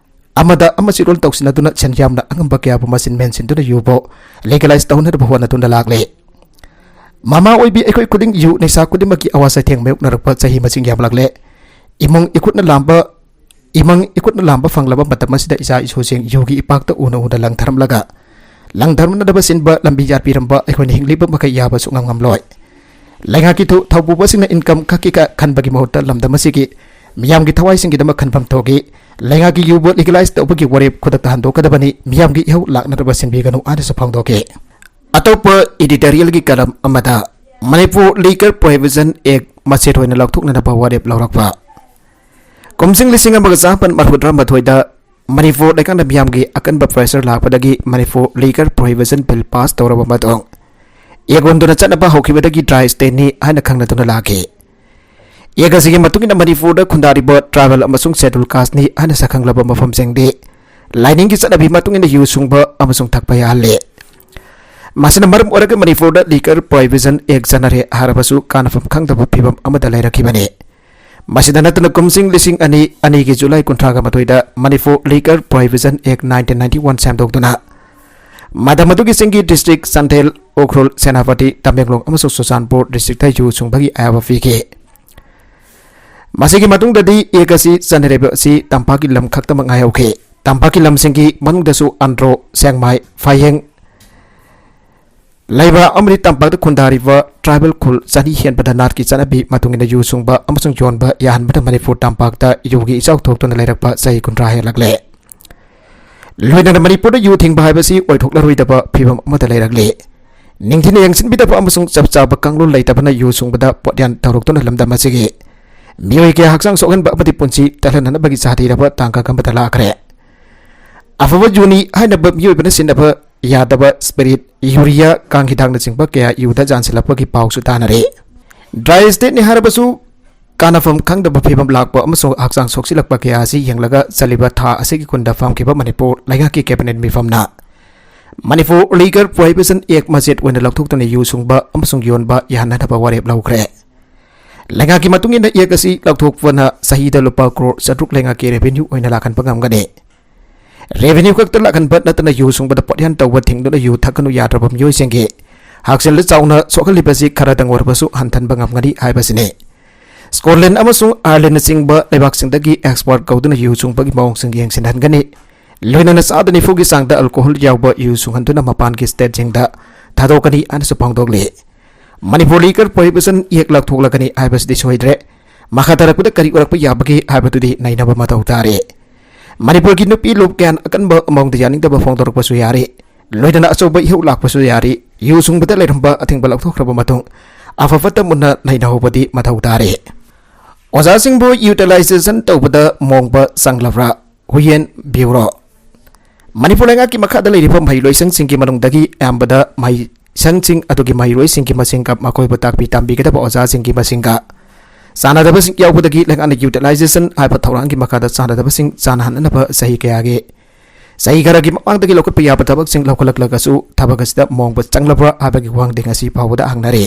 ꯑꯃꯗ ꯑꯃ ꯆꯤꯔꯣꯜ ꯇꯧꯁꯤꯟꯅꯗꯨꯅ ꯁꯦꯟ ꯌꯥꯝꯅ ꯑꯉꯝꯕ ꯀꯌꯥꯕꯨ ꯃꯆꯤꯟ ꯃꯦꯟꯁꯤꯟꯗꯨꯅ ꯌꯨꯕꯨ legalize ꯇꯧꯅꯅꯕ ꯍꯣꯠꯅꯗꯨꯅ ꯂꯥꯛꯂꯦ꯫ ꯃꯃꯥ ꯑꯣꯏꯕꯤ ꯑꯩꯈꯣꯏ ꯈꯨꯗꯤꯡ ꯌꯨ ꯅꯤꯁꯥ ꯈꯨꯗꯤꯡꯃꯛꯀꯤ ꯑꯋꯥ ꯆꯩꯊꯦꯡ ꯃꯥꯌꯣꯛꯅꯔꯛꯄ ꯆꯍꯤ ꯃꯁꯤꯡ ꯌꯥꯝꯂꯛꯂꯦ꯫ ꯏꯃꯨꯡ ꯏꯈꯨꯠꯅ ꯂꯥꯝꯕ ꯏꯃꯪ ꯏꯈꯨꯠꯅ ꯂꯥꯝꯕ ꯐꯪꯂꯕ ꯃꯇꯝ ꯑꯁꯤꯗ ꯏꯆꯥ ꯏꯁꯨꯁꯤꯡ ꯌꯨꯒꯤ ꯏꯄꯥꯛꯇ ꯎꯅ ꯎꯅ ꯂꯪꯊꯔꯝꯂꯒ ꯂꯪꯊꯔꯝꯅꯅꯕ ꯁꯤꯟꯕ ꯂꯝꯕꯤ ꯌꯥꯠꯄꯤꯔꯝꯕ ꯑꯩꯈꯣꯏꯅ ꯍꯤꯡꯂꯤꯕ ꯃꯈꯩ ꯌꯥꯕ ꯁꯨꯡꯉꯝ ꯉꯝꯂꯣꯏ꯫ ꯂꯩꯉꯥꯛꯀꯤ ꯊꯧ-, ꯊꯧꯄꯨꯕꯁꯤꯡꯅ income ꯈꯛꯀꯤ ꯈ-, ꯈꯟꯕꯒꯤ ꯃꯍꯨꯠꯇ ꯂꯝꯗꯝ ꯑꯁꯤꯒꯤ ꯃꯤꯌꯥꯝꯒꯤ ꯊꯋꯥꯏꯁꯤꯡꯒꯤꯗꯃꯛ ꯈꯟꯐꯝ ꯊꯣꯛꯏ꯫ ꯂꯩꯉꯥꯛꯀꯤ ꯌꯨꯕ legalize ꯇꯧꯕꯒꯤ ꯋꯥꯔꯦꯞ ꯈꯨꯗꯛꯇ ꯍꯟꯗꯣꯛꯀꯗꯕꯅꯤ꯫ ꯃꯤꯌꯥꯝꯒꯤ ꯏꯍꯧ ꯂꯥꯛꯅꯅꯕ ꯁꯤꯟꯕꯤꯒꯅꯨ ꯍꯥꯏꯅꯁꯨ ꯐꯣꯡꯗꯣꯛꯈꯤ꯫ ꯑꯇꯣꯞꯄ editorialꯒꯤ column ꯑꯃꯗ ꯃꯅꯤꯄꯨꯔ Liquor Prohibition Act ꯃꯆꯦꯠ ꯑꯣꯏꯅ ꯂꯧꯊꯣꯛꯅꯅꯕ ꯋꯥꯔꯦꯞ ꯂꯧꯔꯛꯄ꯫ ꯀꯨꯝꯖꯤꯡ ꯂꯤꯁꯤꯡ ꯑꯃꯒ ꯆꯥꯃꯥꯄꯟ ꯃꯔꯤꯐꯨꯇꯔꯥꯃꯥꯊꯣꯏꯗ ꯃꯅꯤꯄꯨꯔ ꯂꯩꯉꯥꯛꯅ ꯃꯤꯌꯥꯝꯒꯤ ꯑꯀꯟꯕ pressure ꯂꯥꯛꯄꯗꯒꯤ Manipur Liquor Prohibition Bill pass ꯇꯧꯔꯕ ꯃꯇꯨꯡ ꯑꯦꯛ ꯑꯣꯟꯗꯨꯅ ꯆꯠꯅꯕ ꯍꯧꯈꯤꯕꯗꯒꯤ dry stateꯅꯤ ꯍꯥꯏꯅ ꯈꯪꯅꯗꯨꯅ ꯂꯥꯛꯈꯤ꯫ ꯑꯦꯛ ꯑꯁꯤꯒꯤ ꯃꯇꯨꯡ ꯏꯟꯅ ꯃꯅꯤꯄꯨꯔꯗ ꯈꯨꯟꯗꯥꯔꯤꯕ tribal ꯑꯃꯁꯨꯡ schedule casteꯅꯤ ꯍꯥꯏꯅ ꯁꯛꯈꯪꯂꯕ ꯃꯐꯝꯁꯤꯡꯗꯤ ꯂꯥꯏꯅꯤꯡꯒꯤ ꯆꯠꯅꯕꯤ ꯃꯇꯨꯡ ꯏꯟꯅ ꯌꯨ ꯁꯨꯡꯕ ꯑꯃꯁꯨꯡ ꯊꯛꯄ ꯌꯥꯍꯜꯂꯦ꯫ ꯃꯁꯤꯅ ꯃꯔꯝ ꯑꯣꯏꯔꯒ ꯃꯅꯤꯄꯨꯔꯗ Liquor Prohibition Act ꯆꯠꯅꯔꯦ ꯍꯥꯏꯔꯕꯁꯨ ꯀꯥꯟꯅꯐꯝ ꯈꯪꯗꯕ ꯐꯤꯕꯝ ꯑꯃꯗ ꯂꯩꯔꯛꯈꯤꯕꯅꯤ꯫ ꯃꯁꯤꯗ ꯅꯠꯇꯅ ꯀꯨꯝꯖꯤꯡ ꯂꯤꯁꯤꯡ ꯑꯅꯤ ꯑꯅꯤꯒꯤ ꯖꯨꯂꯥꯏ ꯀꯨꯟꯊ꯭ꯔꯥꯒ ꯃꯥꯊꯣꯏꯗ Manipur Liquor Prohibition Act nineteen ninety one ꯁꯦꯝꯗꯣꯛꯇꯨꯅ ꯃꯇꯝ ꯑꯗꯨꯒꯤ ꯆꯤꯡꯒꯤ district ꯆꯥꯟꯗꯦꯜ, ꯎꯈ꯭ꯔꯨꯜ, ꯁꯦꯅꯥꯄꯇꯤ, ꯇꯃꯦꯡꯂꯣꯡ ꯑꯃꯁꯨꯡ ꯆꯨꯔꯆꯥꯟꯄꯨꯔ districtꯇ ꯌꯨ ꯁꯨꯡꯕꯒꯤ ꯑꯌꯥꯕ ꯄꯤꯈꯤ꯫ ꯃꯁꯤꯒꯤ ꯃꯇꯨꯡꯗꯗꯤ act ꯑꯁꯤ ꯆꯠꯅꯔꯤꯕ ꯑꯁꯤ ꯇꯝꯄꯥꯛꯀꯤ ꯂꯝ ꯈꯛꯇꯃꯛ ꯉꯥꯏꯍꯧꯈꯤ꯫ ꯇꯝꯄꯥꯛꯀꯤ ꯂꯝꯁꯤꯡꯒꯤ ꯃꯅꯨꯡꯗꯁꯨ ꯑꯟꯗ꯭ꯔꯣ, ꯁꯦꯡꯃꯥꯏ, ꯐꯥꯏꯌꯦꯡ, ꯂꯩꯕꯥꯛ ꯑꯃꯗꯤ ꯇꯝꯄꯥꯛꯇ ꯈꯨꯟꯗꯥꯔꯤꯕ tribal ꯈꯨꯜ ꯆꯅꯤ ꯍꯦꯟꯕꯗ ꯅꯥꯠꯀꯤ ꯆꯠꯅꯕꯤ ꯃꯇꯨꯡ ꯏꯟꯅ ꯌꯨ ꯁꯨꯡꯕ ꯑꯃꯁꯨꯡ ꯌꯣꯟꯕ ꯌꯥꯍꯟꯕꯗ ꯃꯅꯤꯄꯨꯔ ꯇꯝꯄꯥꯛꯇ ꯌꯨꯒꯤ ꯏꯆꯥꯎ ꯊꯣꯛꯇꯨꯅ ꯂꯩꯔꯛꯄ ꯆꯍꯤ ꯀꯨꯟꯊ꯭ꯔꯥ ꯍꯦꯜꯂꯛꯂꯦ꯫ ꯂꯣꯏꯅꯅ ꯃꯅꯤꯄꯨꯔꯗ ꯌꯨ ꯊꯤꯡꯕ ꯍꯥꯏꯕꯁꯤ ꯑꯣꯏꯊꯣꯛꯂꯔꯣꯏꯗꯕ ꯐꯤꯕꯝ ꯑꯃꯗ ꯂꯩꯔꯛꯂꯤ꯫ ꯅꯤꯡꯊꯤꯅ ꯌꯦꯡꯁꯤꯟꯕꯤꯗꯕ ꯑꯃꯁꯨꯡ ꯆꯞ ꯆꯥꯕ ꯀꯥꯡꯂꯣꯟ ꯂꯩꯇꯕꯅ ꯌꯨ ꯁꯨꯡꯕꯗ ꯄꯣꯠꯌꯥꯟ ꯇꯧꯔꯛꯇꯨꯅ ꯂꯝꯗꯝ ꯑꯁꯤꯒꯤ ꯃꯤꯑꯣꯏ ꯀꯌꯥ ꯍꯛꯆꯥꯡ ꯁꯣꯛꯍꯟꯕ ꯑꯃꯗꯤ ꯄꯨꯟꯁꯤ ꯇꯠꯍꯟꯅꯅꯕꯒꯤ ꯁꯥꯊꯤꯔꯕ ꯇꯥꯡꯀꯛ ꯑꯃꯗ ꯂꯥꯛꯈ꯭ꯔꯦ꯫ ꯑꯐꯕ ꯌꯨꯅꯤ ꯍꯥꯏꯅꯕ ꯃꯤꯑꯣꯏꯕꯅ ꯁꯤꯖꯤꯟꯅꯕ ꯌꯥꯗꯕ ꯁ꯭ꯄꯤꯔꯤꯠ, ꯌꯨꯔꯤꯌꯥ, ꯀꯥꯡ ꯍꯤꯗꯥꯛꯅꯆꯤꯡꯕ ꯀꯌꯥ ꯌꯨꯗ ꯌꯥꯟꯁꯤꯜꯂꯛꯄꯒꯤ ꯄꯥꯎꯁꯨ ꯇꯥꯅꯔꯤ꯫ ꯗ꯭ꯔꯥꯏ ꯁ꯭ꯇꯦꯠꯅꯤ ꯍꯥꯏꯔꯕꯁꯨ ꯀꯥꯟꯅꯐꯝ ꯈꯪꯗꯕ ꯐꯤꯕꯝ ꯂꯥꯛꯄ ꯑꯃꯁꯨꯡ ꯍꯛꯆꯥꯡ ꯁꯣꯛꯆꯤꯜꯂꯛꯄ ꯀꯌꯥ ꯑꯁꯤ ꯌꯦꯡꯂꯒ ꯆꯠꯂꯤꯕ ꯊꯥ ꯑꯁꯤꯒꯤ ꯀꯨꯟꯗ ꯐꯝꯈꯤꯕ ꯃꯅꯤꯄꯨꯔ ꯂꯩꯉꯥꯛꯀꯤ ꯀꯦꯕꯤꯅꯦꯠ ꯃꯤꯐꯝꯅ ꯃꯅꯤꯄꯨꯔ ꯂꯤꯀꯔ ꯄ꯭ꯔꯣꯍꯤꯕꯤꯁꯟ ꯑꯦꯛ ꯃꯆꯦꯠ ꯑꯣꯏꯅ ꯂꯧꯊꯣꯛꯇꯨꯅ ꯌꯨ ꯁꯨꯡꯕ ꯑꯃꯁꯨꯡ ꯌꯣꯟꯕ ꯌꯥꯍꯟꯅꯅꯕ ꯋꯥꯔꯦꯞ ꯂꯧꯈ꯭ꯔꯦ꯫ ꯂꯩꯉꯥꯛꯀꯤ ꯃꯇꯨꯡ ꯏꯟꯅ ꯑꯦꯛ ꯑꯁꯤ ꯂꯧꯊꯣꯛꯄꯅ ꯆꯍꯤꯗ ꯂꯨꯄꯥ ꯀ꯭ꯔꯣꯔ ꯆꯥꯇ꯭ꯔꯨꯛ ꯂꯩꯉꯥꯛꯀꯤ ꯔꯦꯚꯦꯅ꯭ꯌꯨ ꯑꯣꯏꯅ ꯂꯥꯛꯍꯟꯕ ꯉꯝꯒꯅꯤ꯫ ꯔꯦꯚꯦꯅ꯭ꯌꯨ ꯈꯛꯇ ꯂꯥꯛꯍꯟꯕ ꯅꯠꯇꯅ ꯌꯨ ꯁꯨꯡꯕꯗ ꯄꯣꯠꯌꯥꯟ ꯇꯧꯕ ꯊꯤꯡꯗꯨꯅ ꯌꯨ ꯊꯛꯀꯅꯨ ꯌꯥꯗ꯭ꯔꯕ ꯃꯤꯑꯣꯏꯁꯤꯡꯒꯤ ꯍꯛꯁꯦꯜꯗ ꯆꯥꯎꯅ ꯁꯣꯛꯍꯜꯂꯤꯕꯁꯤ ꯈꯔꯗꯪ ꯑꯣꯏꯔꯕꯁꯨ ꯍꯟꯊꯟꯕ ꯉꯝꯒꯅꯤ ꯍꯥꯏꯕꯁꯤꯅꯤ꯫ ꯁ꯭ꯀꯣꯠꯂꯦꯟ ꯑꯃꯁꯨꯡ ꯑꯥꯌꯔꯂꯦꯟꯅꯆꯤꯡꯕ ꯂꯩꯕꯥꯛꯁꯤꯡꯗꯒꯤ ꯑꯦꯛꯁꯄꯔꯠ ꯀꯧꯗꯨꯅ ꯌꯨ ꯁꯨꯡꯕꯒꯤ ꯃꯑꯣꯡꯁꯤꯡ ꯌꯦꯡꯁꯤꯟꯍꯟꯒꯅꯤ꯫ ꯂꯣꯏꯅꯅ ꯆꯥꯗ ꯅꯤꯐꯨꯒꯤ ꯆꯥꯡꯗ ꯑꯜꯀꯣꯍꯣꯜ ꯌꯥꯎꯕ ꯌꯨ ꯁꯨꯡꯍꯟꯗꯨꯅ ꯃꯄꯥꯟꯒꯤ ꯁ꯭ꯇꯦꯠꯁꯤꯡꯗ ꯊꯥꯗꯣꯛꯀꯅꯤ ꯍꯥꯏꯅꯁꯨ ꯐꯣꯡꯗꯣꯛꯂꯤ꯫ ꯃꯅꯤꯄꯨꯔ ꯂꯤꯀꯔ ꯄ꯭ꯔꯣꯍꯤꯕꯤꯁꯟ ꯑꯦꯛ ꯂꯧꯊꯣꯛꯂꯒꯅꯤ ꯍꯥꯏꯕꯁꯤꯗꯤ ꯁꯣꯏꯗ꯭ꯔꯦ꯫ ꯃꯈꯥ ꯇꯥꯔꯛꯄꯗ ꯀꯔꯤ ꯑꯣꯏꯔꯛꯄ ꯌꯥꯕꯒꯦ ꯍꯥꯏꯕꯗꯨꯗꯤ ꯅꯩꯅꯕ ꯃꯊꯧ ꯇꯥꯔꯦ꯫ ꯃꯅꯤꯄꯨꯔꯒꯤ ꯅꯨꯄꯤ ꯂꯨꯞ ꯀꯌꯥꯟ ꯑꯀꯟꯕ ꯃꯑꯣꯡꯗ ꯌꯥꯅꯤꯡꯗꯕ ꯐꯣꯡꯗꯣꯔꯛꯄꯁꯨ ꯌꯥꯔꯤ꯫ ꯂꯣꯏꯅꯅ ꯑꯆꯧꯕ ꯏꯍꯧ ꯂꯥꯛꯄꯁꯨ ꯌꯥꯔꯤ꯫ ꯌꯨ ꯁꯨꯡꯕꯗ ꯂꯩꯔꯝꯕ ꯑꯊꯤꯡꯕ ꯂꯧꯊꯣꯛꯈ꯭ꯔꯕ ꯃꯇꯨꯡ ꯑꯐ ꯐꯠꯇ ꯃꯨꯟꯅ ꯅꯩꯅꯍꯧꯕꯗꯤ ꯃꯊꯧ ꯇꯥꯔꯦ꯫ ꯑꯣꯖꯥꯁꯤꯡꯕꯨ ꯌꯨꯇꯤꯂꯥꯏꯖꯦꯁꯟ ꯇꯧꯕꯗ ꯃꯣꯡꯕ ꯆꯪꯂꯕ꯭ꯔꯥ? ꯍꯨꯌꯦꯟ ꯕ꯭ꯌꯨꯔꯣ꯫ ꯃꯅꯤꯄꯨꯔ ꯂꯩꯉꯥꯛꯀꯤ ꯃꯈꯥꯗ ꯂꯩꯔꯤꯕ ꯃꯍꯩꯂꯣꯏꯁꯪꯁꯤꯡꯒꯤ ꯃꯅꯨꯡꯗꯒꯤ ꯑꯌꯥꯝꯕꯗ ꯃꯍꯩꯁꯪꯁꯤꯡ ꯑꯗꯨꯒꯤ ꯃꯍꯩꯔꯣꯏꯁꯤꯡꯒꯤ ꯃꯁꯤꯡꯒ ꯃꯈꯣꯏꯕꯨ ꯇꯥꯛꯄꯤ ꯇꯝꯕꯤꯒꯗꯕ ꯑꯣꯖꯥꯁꯤꯡꯒꯤ ꯃꯁꯤꯡꯒ ꯆꯥꯟꯅꯗꯕꯁꯤꯡ ꯌꯥꯎꯕꯗꯒꯤ ꯂꯩꯉꯥꯛꯅ ꯌꯨꯇꯤꯂꯥꯏꯖꯦꯁꯟ ꯍꯥꯏꯕ ꯊꯧꯔꯥꯡꯒꯤ ꯃꯈꯥꯗ ꯆꯥꯟꯅꯗꯕꯁꯤꯡ ꯆꯥꯟꯅꯍꯟꯅꯅꯕ ꯆꯍꯤ ꯀꯌꯥꯒꯤ, ꯆꯍꯤ ꯈꯔꯒꯤ ꯃꯃꯥꯡꯗꯒꯤ ꯂꯧꯈꯠꯄ ꯌꯥꯕ ꯊꯕꯛꯁꯤꯡ ꯂꯧꯈꯠꯂꯛꯂꯒꯁꯨ ꯊꯕꯛ ꯑꯁꯤꯗ ꯃꯣꯡꯕ ꯆꯪꯂꯕ꯭ꯔꯥ ꯍꯥꯏꯕꯒꯤ ꯋꯥꯍꯪꯗꯤ ꯉꯁꯤ ꯐꯥꯎꯕꯗ ꯍꯪꯅꯔꯤ꯫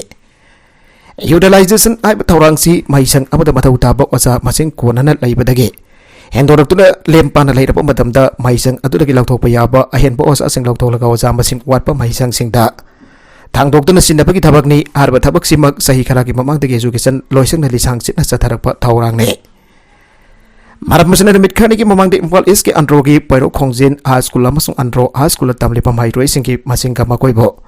ꯌꯨꯇꯤꯂꯥꯏꯖꯦꯁꯟ ꯍꯥꯏꯕ ꯊꯧꯔꯥꯡꯁꯤ ꯃꯍꯩꯁꯪ ꯑꯃꯗ ꯃꯊꯧ ꯇꯥꯕ ꯑꯣꯖꯥ ꯃꯁꯤꯡ ꯀꯣꯟꯅꯅ ꯂꯩꯕꯗꯒꯤ ꯍꯦꯟꯗꯣꯔꯛꯇꯨꯅ ꯂꯦꯝ ꯄꯥꯅ ꯂꯩꯔꯕ ꯃꯇꯝꯗ ꯃꯍꯩꯁꯪ ꯑꯗꯨꯗꯒꯤ ꯂꯧꯊꯣꯛꯄ ꯌꯥꯕ ꯑꯍꯦꯟꯕ ꯑꯣꯖꯥꯁꯤꯡ ꯂꯧꯊꯣꯛꯂꯒ ꯑꯣꯖꯥ ꯃꯁꯤꯡ ꯋꯥꯠꯄ ꯃꯍꯩꯁꯪꯁꯤꯡꯗ ꯊꯥꯡꯗꯣꯛꯇꯨꯅ ꯁꯤꯟꯅꯕꯒꯤ ꯊꯕꯛꯅꯤ꯫ ꯍꯥꯏꯔꯤꯕ ꯊꯕꯛꯁꯤꯃꯛ ꯆꯍꯤ ꯈꯔꯒꯤ ꯃꯃꯥꯡꯗꯒꯤ ꯑꯦꯖꯨꯀꯦꯁꯟ ꯂꯣꯏꯁꯪꯅ ꯂꯤꯁꯥꯡ ꯁꯤꯠꯅ ꯆꯠꯊꯔꯛꯄ ꯊꯧꯔꯥꯡꯅꯤ꯫ ꯃꯔꯝ ꯑꯁꯤꯅ ꯅꯨꯃꯤꯠ ꯈꯔꯅꯤꯒꯤ ꯃꯃꯥꯡꯗ ꯏꯝꯐꯥꯜ ꯏꯁꯀꯤ ꯑꯟꯗ꯭ꯔꯣꯒꯤ ꯄꯣꯏꯔꯧ ꯈꯣꯡꯖꯤꯟ ꯍꯥꯏ ꯁ꯭ꯀꯨꯜ ꯑꯃꯁꯨꯡ ꯑꯟꯗ꯭ꯔꯣ ꯍꯥꯏ ꯁ꯭ꯀꯨꯜꯗ ꯇꯝꯂꯤꯕ ꯃꯍꯩꯔꯣꯏꯁꯤꯡꯒꯤ ꯃꯁꯤꯡꯒ ꯃꯈꯣꯏꯕꯨ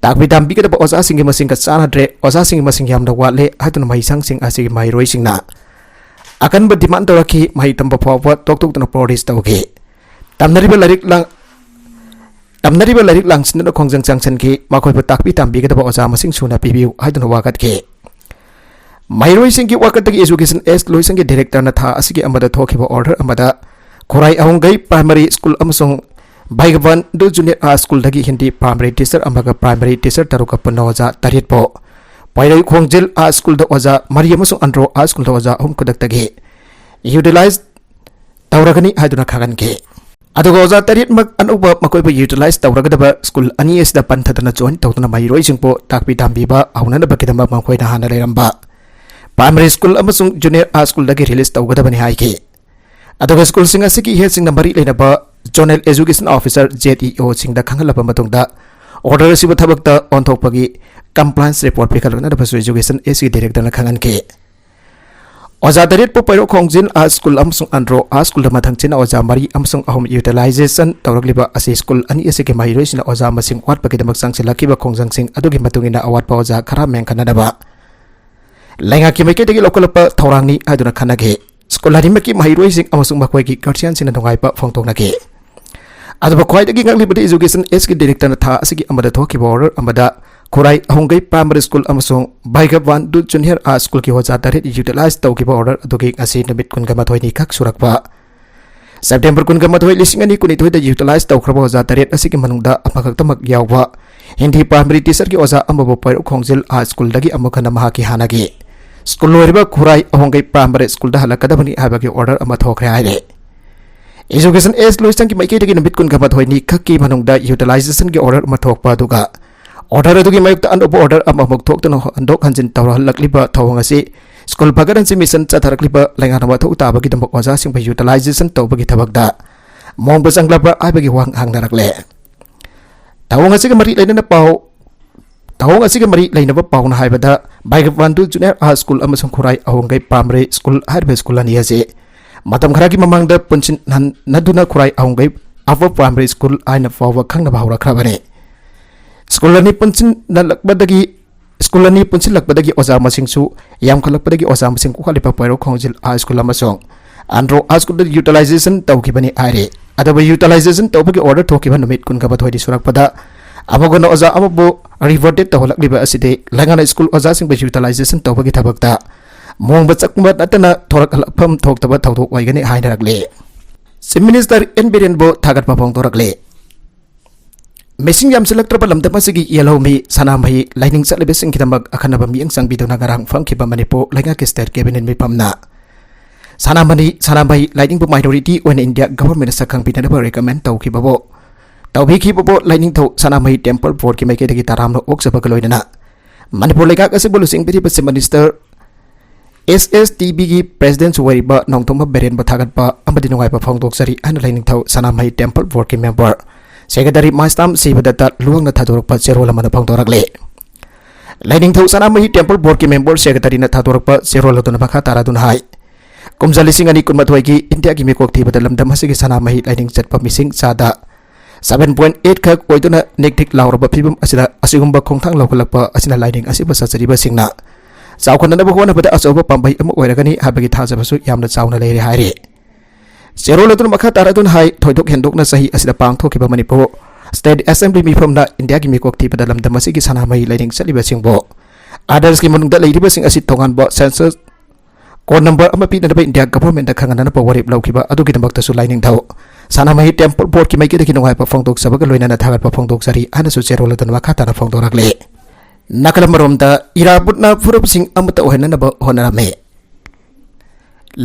ꯇꯥꯛꯄꯤ ꯇꯝꯕꯤꯒꯗꯕ ꯑꯣꯖꯥꯁꯤꯡꯒꯤ ꯃꯁꯤꯡꯒ ꯆꯥꯟꯅꯗ꯭ꯔꯦ, ꯑꯣꯖꯥꯁꯤꯡꯒꯤ ꯃꯁꯤꯡ ꯌꯥꯝꯅ ꯋꯥꯠꯂꯦ ꯍꯥꯏꯗꯨꯅ ꯃꯍꯩꯁꯪꯁꯤꯡ ꯑꯁꯤꯒꯤ ꯃꯍꯩꯔꯣꯏꯁꯤꯡꯅ ꯑꯀꯟꯕ ꯗꯤꯃꯥꯟ ꯇꯧꯔꯛꯈꯤ꯫ ꯃꯍꯩ ꯇꯝꯕ ꯐꯥꯎꯕ ꯇꯣꯛꯊꯣꯛꯇꯨꯅ ꯄ꯭ꯔꯣꯇꯦꯁ ꯇꯧꯈꯤ꯫ ꯇꯝꯅꯔꯤꯕ ꯂꯥꯏꯔꯤꯛ ꯂꯥꯡ-, ꯇꯝꯅꯔꯤꯕ ꯂꯥꯏꯔꯤꯛ ꯂꯥꯡꯁꯤꯟꯗꯨꯅ ꯈꯣꯡꯖꯪ ꯆꯪꯁꯤꯟꯈꯤ꯫ ꯃꯈꯣꯏꯕꯨ ꯇꯥꯛꯄꯤ ꯇꯝꯕꯤꯒꯗꯕ ꯑꯣꯖꯥ ꯃꯁꯤꯡ ꯁꯨꯅ ꯄꯤꯕꯤꯌꯨ ꯍꯥꯏꯗꯨꯅ ꯋꯥꯀꯠꯈꯤ꯫ ꯃꯍꯩꯔꯣꯏꯁꯤꯡꯒꯤ ꯋꯥꯀꯠꯇꯒꯤ Education Aid ꯂꯣꯏꯁꯪꯒꯤ ꯗꯤꯔꯦꯛꯇꯔꯅ ꯊꯥ ꯑꯁꯤꯒꯤ ꯑꯃꯗ ꯊꯣꯛꯈꯤꯕ order ꯑꯃꯗ ꯈꯨꯔꯥꯏ ꯑꯍꯨꯝꯒꯩ Primary School ꯑꯃꯁꯨꯡ ꯚꯥꯏꯒꯕꯥꯟꯗꯨ Junior High Schoolꯗꯒꯤ Hindi primary teacher ꯑꯃꯒ primary teacher ꯇꯔꯨꯛꯀ ꯄꯨꯟꯅ ꯑꯣꯖꯥ ꯇꯔꯦꯠꯄꯨ ꯄꯣꯏꯔꯩ ꯈꯣꯡꯖꯤꯜ High Schoolꯗ ꯑꯣꯖꯥ ꯃꯔꯤ ꯑꯃꯁꯨꯡ ꯑꯟꯗ꯭ꯔꯣ High Schoolꯗ ꯑꯣꯖꯥ ꯑꯍꯨꯝ ꯈꯨꯗꯛꯇꯒꯤ utilize ꯇꯧꯔꯒꯅꯤ ꯍꯥꯏꯗꯨꯅ ꯈꯪꯍꯟꯈꯤ꯫ ꯑꯗꯨꯒ ꯑꯣꯖꯥ ꯇꯔꯦꯠꯃꯛ ꯑꯅꯧꯕ ꯃꯈꯣꯏꯕꯨ utilize ꯇꯧꯔꯒꯗꯕ school ꯑꯅꯤ ꯑꯁꯤꯗ ꯄꯟꯊꯗꯅ join ꯇꯧꯗꯨꯅ ꯃꯍꯩꯔꯣꯏꯁꯤꯡꯕꯨ ꯇꯥꯛꯄꯤ ꯇꯝꯕꯤꯕ ꯍꯧꯅꯅꯕꯒꯤꯗꯃꯛ ꯃꯈꯣꯏꯅ ꯍꯥꯟꯅ ꯂꯩꯔꯝꯕ Primary School ꯑꯃꯁꯨꯡ Junior High Schoolꯗꯒꯤ release ꯇꯧꯒꯗꯕꯅꯤ ꯍꯥꯏꯈꯤ꯫ ꯑꯗꯨꯒ schoolꯁꯤꯡ ꯑꯁꯤꯒꯤ headꯁꯤꯡꯅ ꯃꯔꯤ ꯂꯩꯅꯕ Zonal Education Officer, Z E Oꯁꯤꯡꯗ ꯈꯪꯍꯜꯂꯕ ꯃꯇꯨꯡꯗ order ꯑꯁꯤꯕꯨ ꯊꯕꯛꯇ ꯑꯣꯟꯊꯣꯛꯄꯒꯤ compliance report ꯄꯤꯈꯠꯂꯛꯅꯕꯁꯨ Education Aidꯀꯤ directorꯅ ꯈꯪꯍꯟꯈꯤ꯫ ꯑꯣꯖꯥ ꯇꯔꯦꯠꯄꯨ ꯄꯣꯏꯔꯩ ꯈꯣꯡꯖꯤꯜ High School ꯑꯃꯁꯨꯡ ꯑꯟꯗ꯭ꯔꯣ High Schoolꯗ ꯃꯊꯪ ꯆꯤꯟꯅ ꯑꯣꯖꯥ ꯃꯔꯤ ꯑꯃꯁꯨꯡ ꯑꯍꯨꯝ utilization ꯇꯧꯔꯛꯂꯤꯕ ꯑꯁꯤ school ꯑꯅꯤ ꯑꯁꯤꯒꯤ ꯃꯍꯩꯔꯣꯏꯁꯤꯡꯅ ꯑꯣꯖꯥ ꯃꯁꯤꯡ ꯋꯥꯠꯄꯒꯤꯗꯃꯛ ꯆꯪꯁꯤꯜꯂꯛꯈꯤꯕ ꯈꯣꯡꯖꯪꯁꯤꯡ ꯑꯗꯨꯒꯤ ꯃꯇꯨꯡ ꯏꯟꯅ ꯑꯋꯥꯠꯄ ꯑꯣꯖꯥ ꯈꯔ ꯃꯦꯟꯈꯠꯅꯅꯕ ꯂꯩꯉꯥꯛꯀꯤ ꯃꯥꯏꯀꯩꯗꯒꯤ ꯂꯧꯈꯠꯂꯛꯄ ꯊꯧꯔꯥꯡꯅꯤ ꯍꯥꯏꯗꯨꯅ ꯈꯟꯅꯈꯤ꯫ School ꯑꯅꯤꯃꯛꯀꯤ ꯃꯍꯩꯔꯣꯏꯁꯤꯡ ꯑꯃꯁꯨꯡ ꯃꯈꯣꯏꯒꯤ guardianꯁꯤꯡꯅ ꯅꯨꯡꯉꯥꯏꯕ ꯐꯣꯡꯗꯣꯛꯅꯈꯤ꯫ ꯑꯗꯨꯕꯨ ꯈ꯭ꯋꯥꯏꯗꯒꯤ ꯉꯛꯂꯤꯕꯗꯤ Education Aidꯀꯤ directorꯅ ꯊꯥ ꯑꯁꯤꯒꯤ ꯑꯃꯗ ꯊꯣꯛꯈꯤꯕ order ꯑꯃꯗ ꯈꯨꯔꯥꯏ ꯑꯍꯨꯝꯒꯩ Primary School ꯑꯃꯁꯨꯡ ꯚꯥꯏꯒꯕꯥꯟꯗꯨ Junior High Schoolꯒꯤ ꯑꯣꯖꯥ ꯇꯔꯦꯠ utilize ꯇꯧꯈꯤꯕ order ꯑꯗꯨꯒꯤ ꯉꯁꯤ ꯅꯨꯃꯤꯠ ꯀꯨꯟꯒ ꯃꯥꯊꯣꯏꯅꯤ ꯈꯛ ꯁꯨꯔꯛꯄ September ꯀꯨꯟꯒ ꯃꯥꯊꯣꯏ, ꯂꯤꯁꯤꯡ ꯑꯅꯤ ꯀꯨꯟꯅꯤꯊꯣꯏꯗ utilize ꯇꯧꯈ꯭ꯔꯕ ꯑꯣꯖꯥ ꯇꯔꯦꯠ ꯑꯁꯤꯒꯤ ꯃꯅꯨꯡꯗ ꯑꯃꯈꯛꯇꯃꯛ ꯌꯥꯎꯕ ꯍꯤꯟꯗꯤ primary teacherꯒꯤ ꯑꯣꯖꯥ ꯑꯃꯕꯨ ꯄꯣꯏꯔꯩ ꯈꯣꯡꯖꯤꯜ High Schoolꯗꯒꯤ ꯑꯃꯨꯛ ꯍꯟꯅ ꯃꯍꯥꯛꯀꯤ ꯍꯥꯟꯅꯒꯤ school ꯂꯣꯏꯔꯤꯕ ꯈꯨꯔꯥꯏ ꯑꯍꯣꯡꯒꯩ Primary Schoolꯗ ꯍꯜꯂꯛꯀꯗꯕꯅꯤ ꯍꯥꯏꯕꯒꯤ order ꯑꯃ ꯊꯣꯛꯈ꯭ꯔꯦ ꯍꯥꯏꯔꯦ꯫ Education Aid ꯂꯣꯏꯁꯪꯒꯤ ꯃꯥꯏꯀꯩꯗꯒꯤ ꯅꯨꯃꯤꯠ ꯀꯨꯟꯒ ꯃꯥꯊꯣꯏꯅꯤ ꯈꯛꯀꯤ ꯃꯅꯨꯡꯗ utilizationꯒꯤ order ꯑꯃ ꯊꯣꯛꯄ ꯑꯗꯨꯒ order ꯑꯗꯨꯒꯤ ꯃꯥꯌꯣꯛꯇ ꯑꯅꯧꯕ order ꯑꯃꯃꯨꯛ ꯊꯣꯛꯇꯨꯅ ꯍꯟꯗꯣꯛ ꯍꯟꯖꯤꯟ ꯇꯧꯔꯍꯜꯂꯛꯂꯤꯕ ꯊꯧꯑꯣꯡ ꯑꯁꯤ school ꯐꯒꯠꯍꯟꯁꯤ mission ꯆꯠꯊꯔꯛꯂꯤꯕ ꯂꯩꯉꯥꯛꯅ ꯃꯊꯧ ꯇꯥꯕꯒꯤꯗꯃꯛ ꯑꯣꯖꯥꯁꯤꯡꯕꯨ utilization ꯇꯧꯕꯒꯤ ꯊꯕꯛꯇ ꯃꯣꯡꯕ ꯆꯪꯂꯕ꯭ꯔꯥ ꯍꯥꯏꯕꯒꯤ ꯋꯥꯍꯪ ꯍꯪꯅꯔꯛꯂꯦ꯫ ꯊꯧꯑꯣꯡ ꯑꯁꯤꯒ ꯃꯔꯤ ꯂꯩꯅꯅ ꯄꯥꯎ ꯊꯧꯑꯣꯡ ꯑꯁꯤꯒ ꯃꯔꯤ ꯂꯩꯅꯕ ꯄꯥꯎꯅ ꯍꯥꯏꯕꯗ, ꯚꯥꯏꯒꯕꯥꯟꯗꯨ Junior High School ꯑꯃꯁꯨꯡ ꯈꯨꯔꯥꯏ ꯑꯍꯣꯡꯒꯩ Primary School ꯍꯥꯏꯔꯤꯕ school ꯑꯅꯤ ꯑꯁꯤ ꯃꯇꯝ ꯈꯔꯒꯤ ꯃꯃꯥꯡꯗ ꯄꯨꯟꯁꯤꯟꯍꯟꯅꯗꯨꯅ ꯈꯨꯔꯥꯏ ꯑꯍꯣꯡꯒꯩ Upper Primary School ꯍꯥꯏꯅ ꯐꯥꯎꯕ ꯈꯪꯅꯕ ꯍꯧꯔꯛꯈ꯭ꯔꯕꯅꯤ꯫ School ꯑꯅꯤ ꯄꯨꯟꯁꯤꯟꯅꯂꯛꯄꯗꯒꯤ school ꯑꯅꯤ ꯄꯨꯟꯁꯤꯜꯂꯛꯄꯗꯒꯤ ꯑꯣꯖꯥ ꯃꯁꯤꯡꯁꯨ ꯌꯥꯝꯈꯠꯂꯛꯄꯗꯒꯤ ꯑꯣꯖꯥ ꯃꯁꯤꯡ ꯀꯣꯛꯍꯜꯂꯤꯕ ꯄꯣꯏꯔꯩ ꯈꯣꯡꯖꯤꯜ High School ꯑꯃꯁꯨꯡ ꯑꯟꯗ꯭ꯔꯣ ꯍꯥꯏ ꯁ꯭ꯀꯨꯜꯗ ꯌꯨꯇꯤꯂꯥꯏꯖꯦꯁꯟ ꯇꯧꯈꯤꯕꯅꯤ ꯍꯥꯏꯔꯤ꯫ ꯑꯗꯨꯕꯨ ꯌꯨꯇꯤꯂꯥꯏꯖꯦꯁꯟ ꯇꯧꯕꯒꯤ ꯑꯣꯔꯗꯔ ꯊꯣꯛꯈꯤꯕ ꯅꯨꯃꯤꯠ ꯀꯨꯟꯒ ꯃꯥꯊꯣꯏꯗꯤ ꯁꯨꯔꯛꯄꯗ ꯑꯃꯒꯅ ꯑꯣꯖꯥ ꯑꯃꯕꯨ ꯔꯤꯚꯔꯇꯦꯠ ꯇꯧꯍꯜꯂꯛꯂꯤꯕ ꯑꯁꯤꯗꯤ ꯂꯩꯉꯥꯛꯅ ꯁ꯭ꯀꯨꯜ ꯑꯣꯖꯥꯁꯤꯡꯕꯨ ꯌꯨꯇꯤꯂꯥꯏꯖꯦꯁꯟ ꯇꯧꯕꯒꯤ ꯊꯕꯛꯇ ꯃꯣꯡꯕ ꯆꯠꯄ ꯅꯠꯇꯅ ꯊꯣꯔꯛꯍꯜꯂꯛꯐꯝ ꯊꯣꯛꯇꯕ ꯊꯧꯗꯣꯛ ꯑꯣꯏꯒꯅꯤ ꯍꯥꯏꯅꯔꯛꯂꯤ꯫ ꯆꯤꯐ ꯃꯤꯅꯤꯁꯇꯔ ꯑꯦꯟ ꯕꯤꯔꯦꯟꯕꯨ ꯊꯥꯒꯠꯄ ꯐꯣꯡꯗꯣꯔꯛꯂꯤ꯫ ꯃꯤꯁꯤꯡ ꯌꯥꯝꯁꯤꯜꯂꯛꯇ꯭ꯔꯕ ꯂꯝꯗꯝ ꯑꯁꯤꯒꯤ ꯌꯦꯜꯍꯧꯃꯤ ꯁꯅꯥꯃꯍꯤ ꯂꯥꯏꯅꯤꯡ ꯆꯠꯂꯤꯕꯁꯤꯡꯒꯤꯗꯃꯛ ꯑꯈꯟꯅꯕ ꯃꯤꯠꯌꯦꯡ ꯆꯪꯕꯤꯗꯨꯅ ꯉꯔꯥꯡ ꯐꯝꯈꯤꯕ ꯃꯅꯤꯄꯨꯔ ꯂꯩꯉꯥꯛꯀꯤ ꯁ꯭ꯇꯦꯠ ꯀꯦꯕꯤꯅꯦꯠ ꯃꯤꯐꯝꯅ ꯁꯅꯥꯃꯍꯤ, ꯁꯅꯥꯃꯍꯤ ꯂꯥꯏꯅꯤꯡꯕꯨ ꯃꯥꯏꯅꯣꯔꯤꯇꯤ ꯑꯣꯏꯅ ꯏꯟꯗꯤꯌꯥ ꯒꯚꯔꯟꯃꯦꯟꯠꯅ ꯁꯛꯈꯪꯕꯤꯅꯅꯕ ꯔꯤꯀꯃꯦꯟ ꯇꯧꯈꯤꯕꯕꯨ ꯇꯧꯕꯤꯈꯤꯕꯕꯨ ꯂꯥꯏꯅꯤꯡꯊꯧ ꯁꯅꯥꯃꯍꯤ ꯇꯦꯝꯄꯜ ꯕꯣꯔꯗꯀꯤ ꯃꯥꯏꯀꯩꯗꯒꯤ ꯇꯔꯥꯝꯅ ꯑꯣꯛꯆꯕꯒ ꯂꯣꯏꯅꯅ ꯃꯅꯤꯄꯨꯔ ꯂꯩꯉꯥꯛ ꯑꯁꯤꯕꯨ ꯂꯨꯆꯤꯡꯕꯤꯔꯤꯕ ꯆꯤꯐ ꯃꯤꯅꯤꯁꯇꯔ ꯑꯦꯁ ꯑꯦꯁ ꯇꯤ ꯕꯤꯒꯤ ꯄ꯭ꯔꯦꯁꯤꯗꯦꯟꯠꯁꯨ ꯑꯣꯏꯔꯤꯕ ꯅꯣꯡꯊꯣꯝꯕꯝ ꯕꯤꯔꯦꯟꯕꯨ ꯊꯥꯒꯠꯄ ꯑꯃꯗꯤ ꯅꯨꯡꯉꯥꯏꯕ ꯐꯣꯡꯗꯣꯛꯆꯔꯤ ꯍꯥꯏꯅ ꯂꯥꯏꯅꯤꯡꯊꯧ ꯁꯅꯥꯃꯍꯤ ꯇꯦꯝꯄꯜ ꯕꯣꯔꯗꯀꯤ ꯃꯦꯝꯕꯔ ꯁꯦꯀ꯭ꯔꯦꯇꯔꯤ ꯃꯥꯏꯁꯇꯥꯝ ꯁꯤꯕꯗꯠꯇ ꯂꯨꯋꯥꯡꯅ ꯊꯥꯗꯣꯔꯛꯄ ꯆꯦꯔꯣꯜ ꯑꯃꯗ ꯐꯣꯡꯗꯣꯔꯛꯂꯤ꯫ ꯂꯥꯏꯅꯤꯡꯊꯧ ꯁꯅꯥꯃꯍꯤ ꯇꯦꯝꯄꯜ ꯕꯣꯔꯗꯀꯤ ꯃꯦꯝꯕꯔ ꯁꯦꯀ꯭ꯔꯦꯇꯔꯤꯅ ꯊꯥꯗꯣꯔꯛꯄ ꯆꯦꯔꯣꯜ ꯑꯗꯨꯅ ꯃꯈꯥ ꯇꯥꯔꯗꯨꯅ ꯍꯥꯏ, ꯀꯨꯝꯖꯥ ꯂꯤꯁꯤꯡ ꯑꯅꯤ ꯀꯨꯟꯃꯥꯊꯣꯏꯒꯤ ꯏꯟꯗꯤꯌꯥꯒꯤ ꯃꯤꯀꯣꯛ ꯊꯤꯕꯗ ꯂꯝꯗꯝ ꯑꯁꯤꯒꯤ ꯁꯅꯥꯃꯍꯤ ꯂꯥꯏꯅꯤꯡ ꯆꯠꯄ ꯃꯤꯁꯤꯡ ꯆꯥꯗ seven point eight ꯈꯛ ꯑꯣꯏꯗꯨꯅ ꯅꯤꯛ ꯅꯤꯛ ꯂꯥꯎꯔꯕ ꯐꯤꯕꯝ ꯑꯁꯤꯗ ꯑꯁꯤꯒꯨꯝꯕ ꯈꯣꯡꯊꯥꯡ ꯂꯧꯈꯠꯂꯛꯄ ꯑꯁꯤꯅ ꯂꯥꯏꯅꯤꯡ ꯑꯁꯤꯕꯨ ꯆꯠꯆꯔꯤꯕꯁꯤꯡꯅ ꯆꯥꯎꯈꯠꯅꯅꯕ ꯍꯣꯠꯅꯕꯗ ꯑꯆꯧꯕ ꯄꯥꯝꯕꯩ ꯑꯃ ꯑꯣꯏꯔꯒꯅꯤ ꯍꯥꯏꯕꯒꯤ ꯊꯥꯖꯕꯁꯨ ꯌꯥꯝꯅ ꯆꯥꯎꯅ ꯂꯩꯔꯦ ꯍꯥꯏꯔꯤ꯫ ꯆꯦꯔꯣꯜ ꯑꯗꯨꯅ ꯃꯈꯥ ꯇꯥꯔꯗꯨꯅ ꯍꯥꯏ, ꯊꯣꯏꯗꯣꯛ ꯍꯦꯟꯗꯣꯛꯅ ꯆꯍꯤ ꯑꯁꯤꯗ ꯄꯥꯡꯊꯣꯛꯈꯤꯕ ꯃꯅꯤꯄꯨꯔ ꯁ꯭ꯇꯦꯠ ꯑꯦꯁꯦꯝꯕ꯭ꯂꯤ ꯃꯤꯐꯝꯅ ꯏꯟꯗꯤꯌꯥꯒꯤ ꯃꯤꯀꯣꯛ ꯊꯤꯕꯗ ꯂꯝꯗꯝ ꯑꯁꯤꯒꯤ ꯁꯅꯥꯃꯍꯤ ꯂꯥꯏꯅꯤꯡ ꯆꯠꯂꯤꯕꯁꯤꯡꯕꯨ ꯑꯥꯗꯔꯁꯀꯤ ꯃꯅꯨꯡꯗ ꯂꯩꯔꯤꯕꯁꯤꯡ ꯑꯁꯤ ꯇꯣꯉꯥꯟꯕ ꯁꯦꯟꯁꯁ ꯀꯣꯗ ꯅꯝꯕꯔ ꯑꯃ ꯄꯤꯅꯅꯕ ꯏꯟꯗꯤꯌꯥ ꯒꯚꯔꯟꯃꯦꯟꯠꯇ ꯈꯪꯍꯟꯅꯅꯕ ꯋꯥꯔꯦꯞ ꯂꯧꯈꯤꯕ ꯑꯗꯨꯒꯤꯗꯃꯛꯇꯁꯨ ꯂꯥꯏꯅꯤꯡꯊꯧ ꯁꯅꯥꯃꯍꯤ ꯇꯦꯝꯄꯜ ꯕꯣꯔꯗꯀꯤ ꯃꯥꯏꯀꯩꯗꯒꯤ ꯅꯨꯡꯉꯥꯏꯕ ꯐꯣꯡꯗꯣꯛꯆꯕꯒ ꯂꯣꯏꯅꯅ ꯊꯥꯒꯠꯄ ꯐꯣꯡꯗꯣꯛꯆꯔꯤ ꯍꯥꯏꯅꯁꯨ ꯆꯦꯔꯣꯜ ꯑꯗꯨꯅ ꯃꯈꯥ ꯇꯥꯅ ꯐꯣꯡꯗꯣꯔꯛꯂꯤ꯫ ꯅꯥꯀꯜ ꯑꯃꯔꯣꯝꯗ ꯏꯔꯥꯕꯣꯠꯅ ꯐꯨꯔꯨꯞꯁꯤꯡ ꯑꯃꯠꯇ ꯑꯣꯏꯍꯟꯅꯅꯕ ꯍꯣꯠꯅꯔꯝꯃꯤ꯫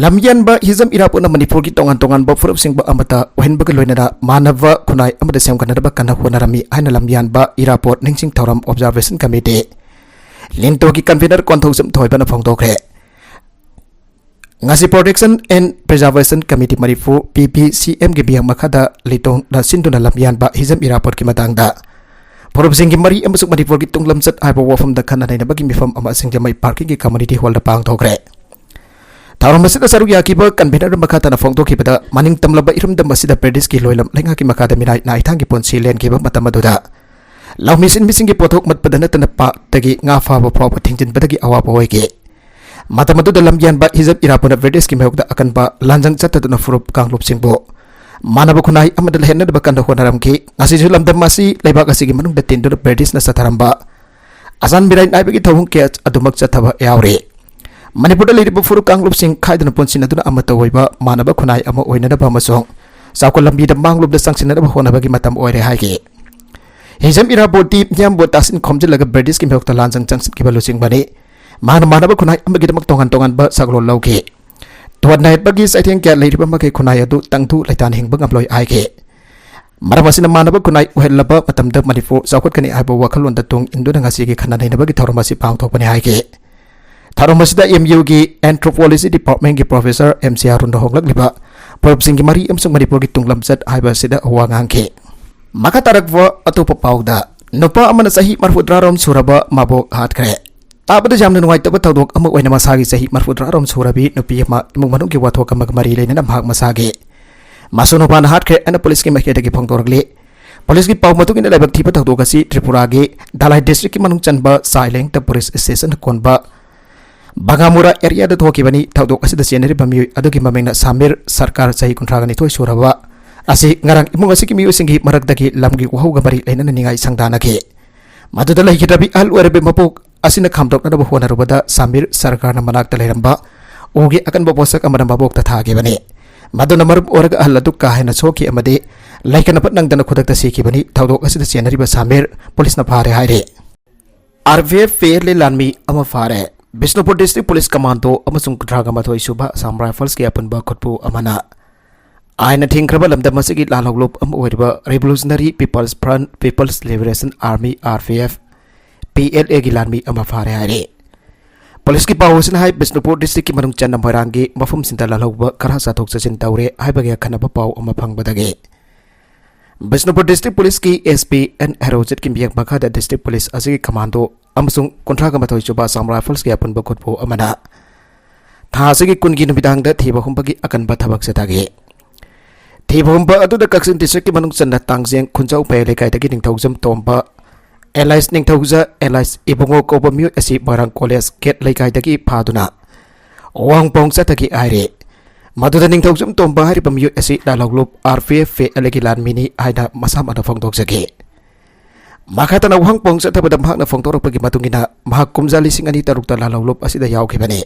ꯂꯝꯌꯥꯟꯕ ꯍꯤꯖꯝ ꯏꯔꯥꯕꯣꯠꯅ ꯃꯅꯤꯄꯨꯔꯒꯤ ꯇꯣꯉꯥꯟ ꯇꯣꯉꯥꯟꯕ ꯐꯨꯔꯨꯞꯁꯤꯡꯕꯨ ꯑꯃꯠꯇ ꯑꯣꯏꯍꯟꯕꯒ ꯂꯣꯏꯅꯅ ꯃꯥꯟꯅꯕ ꯈꯨꯟꯅꯥꯏ ꯑꯃꯗ ꯁꯦꯝꯒꯠꯅꯅꯕ ꯀꯟꯅ ꯍꯣꯠꯅꯔꯝꯃꯤ ꯍꯥꯏꯅ ꯂꯝꯌꯥꯟꯕ ꯏꯔꯥꯕꯣꯠ ꯅꯤꯡꯁꯤꯡ ꯊꯧꯔꯝ ꯑꯣꯕꯖꯥꯔꯕꯦꯁꯟ ꯀꯃꯤꯇꯤ, ꯂꯤꯟꯇꯣꯒꯤ ꯀꯟꯚꯤꯅꯔ ꯀꯣꯟꯊꯧꯖꯝ ꯊꯣꯏꯕꯅ ꯐꯣꯡꯗꯣꯛꯈ꯭ꯔꯦ꯫ ꯉꯁꯤ Protection and Preservation Committee ꯃꯔꯤꯐꯨ, ꯄꯤ ꯄꯤ ꯁꯤ ꯑꯦꯝꯒꯤ ꯃꯤꯌꯥꯝ ꯃꯈꯥꯗ ꯂꯤꯇꯣꯡꯅ ꯁꯤꯟꯗꯨꯅ ꯂꯝꯌꯥꯟꯕ ꯍꯤꯖꯝ ꯏꯔꯥꯕꯣꯠꯀꯤ ꯃꯇꯥꯡꯗ ꯐꯨꯔꯨꯞꯁꯤꯡꯒꯤ ꯃꯔꯤ ꯑꯃꯁꯨꯡ ꯃꯅꯤꯄꯨꯔꯒꯤ ꯇꯨꯡꯂꯝꯆꯠ ꯍꯥꯏꯕ ꯋꯥꯐꯝꯗ ꯈꯟꯅ ꯅꯩꯅꯕꯒꯤ ꯃꯤꯐꯝ ꯑꯃ ꯁꯤꯡꯖꯃꯩ ꯄꯥꯔꯀꯤꯡꯒꯤ ꯀꯝꯃ꯭ꯌꯨꯅꯤꯇꯤ ꯍꯣꯜꯗ ꯄꯥꯡꯊꯣꯛꯈ꯭ꯔꯦ꯫ ꯊꯧꯔꯝ ꯑꯁꯤꯗ ꯁꯔꯨꯛ ꯌꯥꯈꯤꯕ ꯀꯟꯚꯤꯅꯔ ꯃꯈꯥ ꯇꯥꯅ ꯐꯣꯡꯗꯣꯛꯈꯤꯕꯗ, ꯃꯅꯤꯡ ꯇꯝꯂꯕ ꯏꯔꯝꯗꯝ ꯑꯁꯤꯗ ꯕ꯭ꯔꯤꯇꯤꯁꯀꯤ ꯂꯣꯏꯂꯝ ꯂꯩꯉꯥꯛꯀꯤ ꯃꯈꯥꯗ ꯃꯤꯅꯥꯏ ꯅꯥꯏꯊꯥꯡꯒꯤ ꯄꯨꯟꯁꯤ ꯂꯦꯟꯈꯤꯕ ꯃꯇꯝ ꯑꯗꯨꯗ ꯂꯧꯃꯤ ꯁꯤꯟꯃꯤꯁꯤꯡꯒꯤ ꯄꯣꯠꯊꯣꯛ ꯃꯠꯄꯗ ꯅꯠꯇꯅ ꯄꯥꯠꯇꯒꯤ ꯉꯥ ꯐꯥꯕ ꯐꯥꯎꯕ ꯊꯤꯡꯖꯤꯟꯕꯗꯒꯤ ꯑꯋꯥꯕ ꯑꯣꯏꯈꯤ꯫ ꯃꯇꯝ ꯑꯗꯨꯗ ꯂꯝꯌꯥꯟꯕ ꯍꯤꯖꯕ ꯏꯔꯥꯕꯣꯠꯅ ꯕ꯭ꯔꯤꯇꯤꯁꯀꯤ ꯃꯥꯌꯣꯛꯇ ꯑꯀꯟꯕ ꯂꯥꯟꯖꯪ ꯆꯠꯊꯗꯨꯅ ꯐꯨꯔꯨꯞ ꯀꯥꯡꯂꯨꯞꯁꯤꯡꯕꯨ ꯃꯥꯟꯅꯕ ꯈꯨꯟꯅꯥꯏ ꯑꯃꯗ ꯂꯩꯍꯟꯅꯅꯕ ꯀꯟꯅ ꯍꯣꯠꯅꯔꯝꯈꯤ꯫ ꯉꯁꯤꯁꯨ ꯂꯝꯗꯝ ꯑꯁꯤ ꯂꯩꯕꯥꯛ ꯑꯁꯤꯒꯤ ꯃꯅꯨꯡꯗ ꯇꯤꯟꯗꯨꯅ ꯕ꯭ꯔꯤꯇꯤꯁꯅ ꯆꯠꯊꯔꯝꯕ ꯑꯁꯥꯟ ꯃꯤꯔꯥꯏ ꯅꯥꯏꯕꯒꯤ ꯊꯧꯑꯣꯡ ꯀꯌꯥ ꯑꯗꯨꯃꯛ ꯆꯠꯊꯕ ꯌꯥꯎꯔꯤ꯫ ꯃꯅꯤꯄꯨꯔꯗ ꯂꯩꯔꯤꯕ ꯐꯨꯔꯨꯞ ꯀꯥꯡꯂꯨꯞꯁꯤꯡ ꯈꯥꯏꯗꯨꯅ ꯄꯨꯟꯁꯤꯟꯅꯗꯨꯅ ꯑꯃꯠꯇ ꯑꯣꯏꯕ ꯃꯥꯟꯅꯕ ꯈꯨꯟꯅꯥꯏ ꯑꯃ ꯑꯣꯏꯅꯅꯕ ꯑꯃꯁꯨꯡ ꯆꯥꯎꯈꯠ ꯂꯝꯕꯤꯗ ꯃꯥꯡꯂꯣꯝꯗ ꯆꯪꯁꯤꯟꯅꯅꯕ ꯍꯣꯠꯅꯕꯒꯤ ꯃꯇꯝ ꯑꯣꯏꯔꯦ ꯍꯥꯏꯈꯤ꯫ ꯍꯤꯖꯝ ꯏꯔꯥꯕꯣꯠꯇꯤ ꯃꯤꯌꯥꯝꯕꯨ ꯇꯥꯁꯤꯟ ꯈꯣꯝꯖꯤꯜꯂꯒ ꯕ꯭ꯔꯤꯇꯤꯁꯀꯤ ꯃꯥꯌꯣꯛꯇ ꯂꯥꯟꯖꯪ ꯆꯪꯁꯤꯟꯈꯤꯕ ꯂꯨꯆꯤꯡꯕꯅꯤ꯫ ꯃꯍꯥꯛꯅ ꯃꯥꯟꯅꯕ ꯈꯨꯟꯅꯥꯏ ꯑꯃꯒꯤꯗꯃꯛ ꯇꯣꯉꯥꯟ ꯇꯣꯉꯥꯟꯕ ꯁꯛꯂꯣꯟ ꯂꯧꯈꯤ꯫ ꯇꯣꯉꯥꯟ ꯅꯥꯏꯕꯒꯤ ꯆꯩꯊꯦꯡ ꯀꯌꯥ ꯂꯩꯔꯤꯕ ꯃꯈꯩ ꯈꯨꯟꯅꯥꯏ ꯑꯗꯨ ꯇꯪꯗꯨ ꯂꯩꯇꯥꯅ ꯍꯤꯡꯕ ꯉꯝꯂꯣꯏ ꯍꯥꯏꯈꯤ꯫ ꯃꯔꯝ ꯑꯁꯤꯅ ꯃꯥꯟꯅꯕ ꯈꯨꯟꯅꯥꯏ ꯑꯣꯏꯍꯜꯂꯕ ꯃꯇꯝꯗ ꯃꯅꯤꯄꯨꯔ ꯆꯥꯎꯈꯠꯀꯅꯤ ꯍꯥꯏꯕ ꯋꯥꯈꯜꯂꯣꯟꯗ ꯇꯨꯡ ꯏꯟꯗꯨꯅ ꯉꯁꯤꯒꯤ ꯈꯟꯅ ꯅꯩꯅꯕꯒꯤ ꯊꯧꯔꯝ ꯑꯁꯤ ꯄꯥꯡꯊꯣꯛꯄꯅꯤ ꯍꯥꯏꯈꯤ꯫ ꯊꯧꯔꯝ ꯑꯁꯤꯗ ꯑꯦꯝ ꯌꯨꯒꯤ Anthropology Departmentꯀꯤ Professor ꯑꯦꯝ ꯁꯤ ꯑꯔꯨꯟꯅ ꯍꯣꯡꯂꯛꯂꯤꯕ ꯐꯨꯔꯨꯞꯁꯤꯡꯒꯤ ꯃꯔꯤ ꯑꯃꯁꯨꯡ ꯃꯅꯤꯄꯨꯔꯒꯤ ꯇꯨꯡꯂꯝꯆꯠ ꯍꯥꯏꯕ ꯑꯁꯤꯗ ꯋꯥ ꯉꯥꯡꯈꯤ꯫ ꯃꯈꯥ ꯇꯥꯔꯛꯄ ꯑꯇꯣꯞꯄ ꯄꯥꯎꯗ, ꯅꯨꯄꯥ ꯑꯃꯅ ꯆꯍꯤ ꯃꯔꯤꯐꯨꯇꯔꯥꯔꯣꯝ ꯁꯨꯔꯕ ꯃꯕꯣꯛ ꯍꯥꯠꯈ꯭ꯔꯦ꯫ ꯇꯥꯕꯗ ꯌꯥꯝꯅ ꯅꯨꯡꯉꯥꯏꯇꯕ ꯊꯧꯗꯣꯛ ꯑꯃ ꯑꯣꯏꯅ ꯃꯁꯥꯒꯤ ꯆꯍꯤ ꯃꯔꯤꯐꯨꯇꯔꯥꯔꯣꯝ ꯁꯨꯔꯕꯤ ꯅꯨꯄꯤ ꯑꯃ ꯏꯃꯨꯡ ꯃꯅꯨꯡꯒꯤ ꯋꯥꯊꯣꯛ ꯑꯃꯒ ꯃꯔꯤ ꯂꯩꯅꯅ ꯃꯍꯥꯛ ꯃꯁꯥꯒꯤ ꯃꯁꯨ ꯅꯨꯄꯥꯅ ꯍꯥꯠꯈ꯭ꯔꯦ ꯍꯥꯏꯅ ꯄꯨꯂꯤꯁꯀꯤ ꯃꯥꯏꯀꯩꯗꯒꯤ ꯐꯣꯡꯗꯣꯔꯛꯂꯤ꯫ ꯄꯨꯂꯤꯁꯀꯤ ꯄꯥꯎ ꯃꯇꯨꯡ ꯏꯟꯅ ꯂꯥꯏꯕꯛ ꯊꯤꯕ ꯊꯧꯗꯣꯛ ꯑꯁꯤ ꯇ꯭ꯔꯤꯄꯨꯔꯥꯒꯤ ꯙꯂꯥꯏ ꯗꯤꯁꯇ꯭ꯔꯤꯛꯀꯤ ꯃꯅꯨꯡ ꯆꯟꯕ ꯆꯥꯏꯂꯦꯡꯇ ꯄꯨꯂꯤꯁ ꯁ꯭ꯇꯦꯁꯟ ꯀꯣꯟꯕ ꯕꯒꯥꯃꯨꯔꯥ ꯑꯦꯔꯤꯌꯥꯗ ꯊꯣꯛꯈꯤꯕꯅꯤ꯫ ꯊꯧꯗꯣꯛ ꯑꯁꯤꯗ ꯆꯦꯟꯅꯔꯤꯕ ꯃꯤꯑꯣꯏ ꯑꯗꯨꯒꯤ ꯃꯃꯤꯡꯅ ꯁꯥꯃꯤꯔ ꯁꯔꯀꯥꯔ, ꯆꯍꯤ ꯀꯨꯟꯊ꯭ꯔꯥꯒ ꯅꯤꯊꯣꯏ ꯁꯨꯔꯕ ꯑꯁꯤ ꯉꯔꯥꯡ ꯏꯃꯨꯡ ꯑꯁꯤꯒꯤ ꯃꯤꯑꯣꯏꯁꯤꯡꯒꯤ ꯃꯔꯛꯇꯒꯤ ꯂꯝꯒꯤ ꯋꯥꯍꯧꯒ ꯃꯔꯤ ꯂꯩꯅꯅ ꯅꯤꯡꯉꯥꯏ ꯁꯪꯗꯥꯅꯈꯤ꯫ ꯃꯗꯨꯗ ꯂꯩꯈꯤꯗ꯭ꯔꯕꯤ ꯑꯍꯜ ꯑꯣꯏꯔꯕꯤ ꯃꯄꯣꯛ ꯑꯁꯤꯅ ꯈꯥꯝꯗꯣꯛꯅꯅꯕ ꯍꯣꯠꯅꯔꯨꯕꯗ ꯁꯥꯃꯤꯔ ꯁꯔꯀꯥꯔꯅ ꯃꯅꯥꯛꯇ ꯂꯩꯔꯝꯕ ꯎꯒꯤ ꯑꯀꯟꯕ ꯄꯣꯠꯁꯛ ꯑꯃꯅ ꯃꯕꯣꯛꯇ ꯊꯥꯈꯤꯕꯅꯤ꯫ ꯃꯗꯨꯅ ꯃꯔꯝ ꯑꯣꯏꯔꯒ ꯑꯍꯜ ꯑꯗꯨ ꯀꯥ ꯍꯦꯟꯅ ꯁꯣꯛꯈꯤ ꯑꯃꯗꯤ ꯂꯩꯈꯠꯅꯕ ꯅꯪꯗꯅ ꯈꯨꯗꯛꯇ ꯁꯤꯈꯤꯕꯅꯤ꯫ ꯊꯧꯗꯣꯛ ꯑꯁꯤꯗ ꯆꯦꯟꯅꯔꯤꯕ ꯁꯥꯃꯤꯔ ꯄꯨꯂꯤꯁꯅ ꯐꯥꯔꯦ ꯍꯥꯏꯔꯤ꯫ R P F P L A ꯂꯥꯟꯃꯤ ꯑꯃ ꯐꯥꯔꯦ꯫ ꯕꯤꯁꯅꯨꯄꯨꯔ ꯗꯤꯁꯇ꯭ꯔꯤꯛ ꯄꯨꯂꯤꯁ ꯀꯃꯥꯟꯗꯣ ꯑꯃꯁꯨꯡ ꯀꯨꯟꯊ꯭ꯔꯥꯒ ꯃꯥꯊꯣꯏ ꯁꯨꯕ ꯑꯁꯥꯝ ꯔꯥꯏꯐꯜꯁꯀꯤ ꯑꯄꯨꯟꯕ ꯈꯨꯠꯄꯨ ꯑꯃꯅ ꯑꯥꯏꯟꯅ ꯊꯤꯡꯈ꯭ꯔꯕ ꯂꯝꯗꯝ ꯑꯁꯤꯒꯤ ꯂꯥꯜꯍꯧꯂꯨꯞ ꯑꯃ ꯑꯣꯏꯔꯤꯕ Revolutionary People's Front, People's Liberation Army, R P F, P L Aꯒꯤ ꯂꯥꯟꯃꯤ ꯑꯃ ꯐꯥꯔꯦ ꯍꯥꯏꯔꯤ꯫ ꯄꯨꯂꯤꯁꯀꯤ ꯄꯥꯎ ꯑꯁꯤꯅ ꯍꯥꯏ, ꯕꯤꯁꯅꯨꯄꯨꯔ ꯗꯤꯁꯇ꯭ꯔꯤꯛꯀꯤ ꯃꯅꯨꯡ ꯆꯟꯅ ꯃꯣꯏꯔꯥꯡꯒꯤ ꯃꯐꯝꯁꯤꯡꯗ ꯂꯥꯜꯍꯧꯕ ꯈꯔ ꯆꯠꯊꯣꯛ ꯆꯠꯁꯤꯟ ꯇꯧꯔꯦ ꯍꯥꯏꯕꯒꯤ ꯑꯈꯟꯅꯕ ꯄꯥꯎ ꯑꯃ ꯐꯪꯕꯗꯒꯤ ꯕꯤꯁꯅꯨꯄꯨꯔ ꯗꯤꯁꯇ꯭ꯔꯤꯛ ꯄꯨꯂꯤꯁꯀꯤ S P N ꯍꯦꯔꯣꯖꯤꯠꯀꯤ ꯃꯤꯌꯦꯡ ꯃꯈꯥꯗ ꯗꯤꯁꯇ꯭ꯔꯤꯛ ꯄꯨꯂꯤꯁ ꯑꯁꯤꯒꯤ ꯀꯃꯥꯟꯗꯣ ꯑꯃꯁꯨꯡ ꯀꯨꯟꯊ꯭ꯔꯥꯒ ꯃꯥꯊꯣꯏ ꯁꯨꯕ ꯑꯁꯥꯝ ꯔꯥꯏꯐꯜꯁꯀꯤ ꯑꯄꯨꯟꯕ ꯈꯨꯠꯄꯨ ꯑꯃꯅ ꯊꯥ ꯑꯁꯤꯒꯤ ꯀꯨꯟꯒꯤ ꯅꯨꯃꯤꯗꯥꯡꯗ ꯊꯤꯕ ꯍꯨꯝꯕꯒꯤ ꯑꯀꯟꯕ ꯊꯕꯛ ꯆꯠꯊꯈꯤ꯫ ꯊꯤꯕ ꯍꯨꯝꯕ ꯑꯗꯨꯗ ꯀꯛꯆꯤꯡ ꯗꯤꯁꯇ꯭ꯔꯤꯛꯀꯤ ꯃꯅꯨꯡ ꯆꯟꯅ ꯇꯥꯡꯖꯦꯡ ꯈꯨꯟꯖꯥꯎ ꯄꯌꯥ ꯂꯩꯀꯥꯏꯗꯒꯤ ꯅꯤꯡꯊꯧꯖꯝ ꯇꯣꯝꯕ, ꯑꯦꯂꯥꯏꯁ ꯅꯤꯡꯊꯧꯖ ꯑꯦꯂꯥꯏꯁ ꯏꯕꯨꯡꯉꯣ ꯀꯧꯕ ꯃꯤꯑꯣꯏ ꯑꯁꯤ ꯃꯣꯏꯔꯥꯡ ꯀꯣꯂꯦꯖ ꯒꯦꯠ ꯂꯩꯀꯥꯏꯗꯒꯤ ꯐꯥꯗꯨꯅ ꯋꯥꯍꯪ ꯄꯥꯎꯍꯪ ꯆꯠꯊꯈꯤ ꯍꯥꯏꯔꯤ꯫ ꯃꯗꯨꯗ ꯅꯤꯡꯊꯧꯖꯝ ꯇꯣꯝꯕ ꯍꯥꯏꯔꯤꯕ ꯃꯤꯑꯣꯏ ꯑꯁꯤ ꯂꯥꯜꯍꯧꯂꯨꯞ ꯑꯥꯔ ꯄꯤ ꯑꯦꯐ ꯐꯦ ꯑꯦꯜꯒꯤ ꯂꯥꯟꯃꯤꯅꯤ ꯍꯥꯏꯅ ꯃꯁꯥꯃꯛꯅ ꯐꯣꯡꯗꯣꯛꯆꯈꯤ꯫ ꯃꯈꯥ ꯇꯥꯅ ꯋꯥꯍꯪ ꯄꯥꯎꯍꯪ ꯆꯠꯊꯕꯗ ꯃꯍꯥꯛꯅ ꯐꯣꯡꯗꯣꯔꯛꯄꯒꯤ ꯃꯇꯨꯡ ꯏꯟꯅ ꯃꯍꯥꯛ ꯀꯨꯝꯖꯥ ꯂꯤꯁꯤꯡ ꯑꯅꯤ ꯇꯔꯨꯛꯇ ꯂꯥꯜꯍꯧꯂꯨꯞ ꯑꯁꯤꯗ ꯌꯥꯎꯈꯤꯕꯅꯤ꯫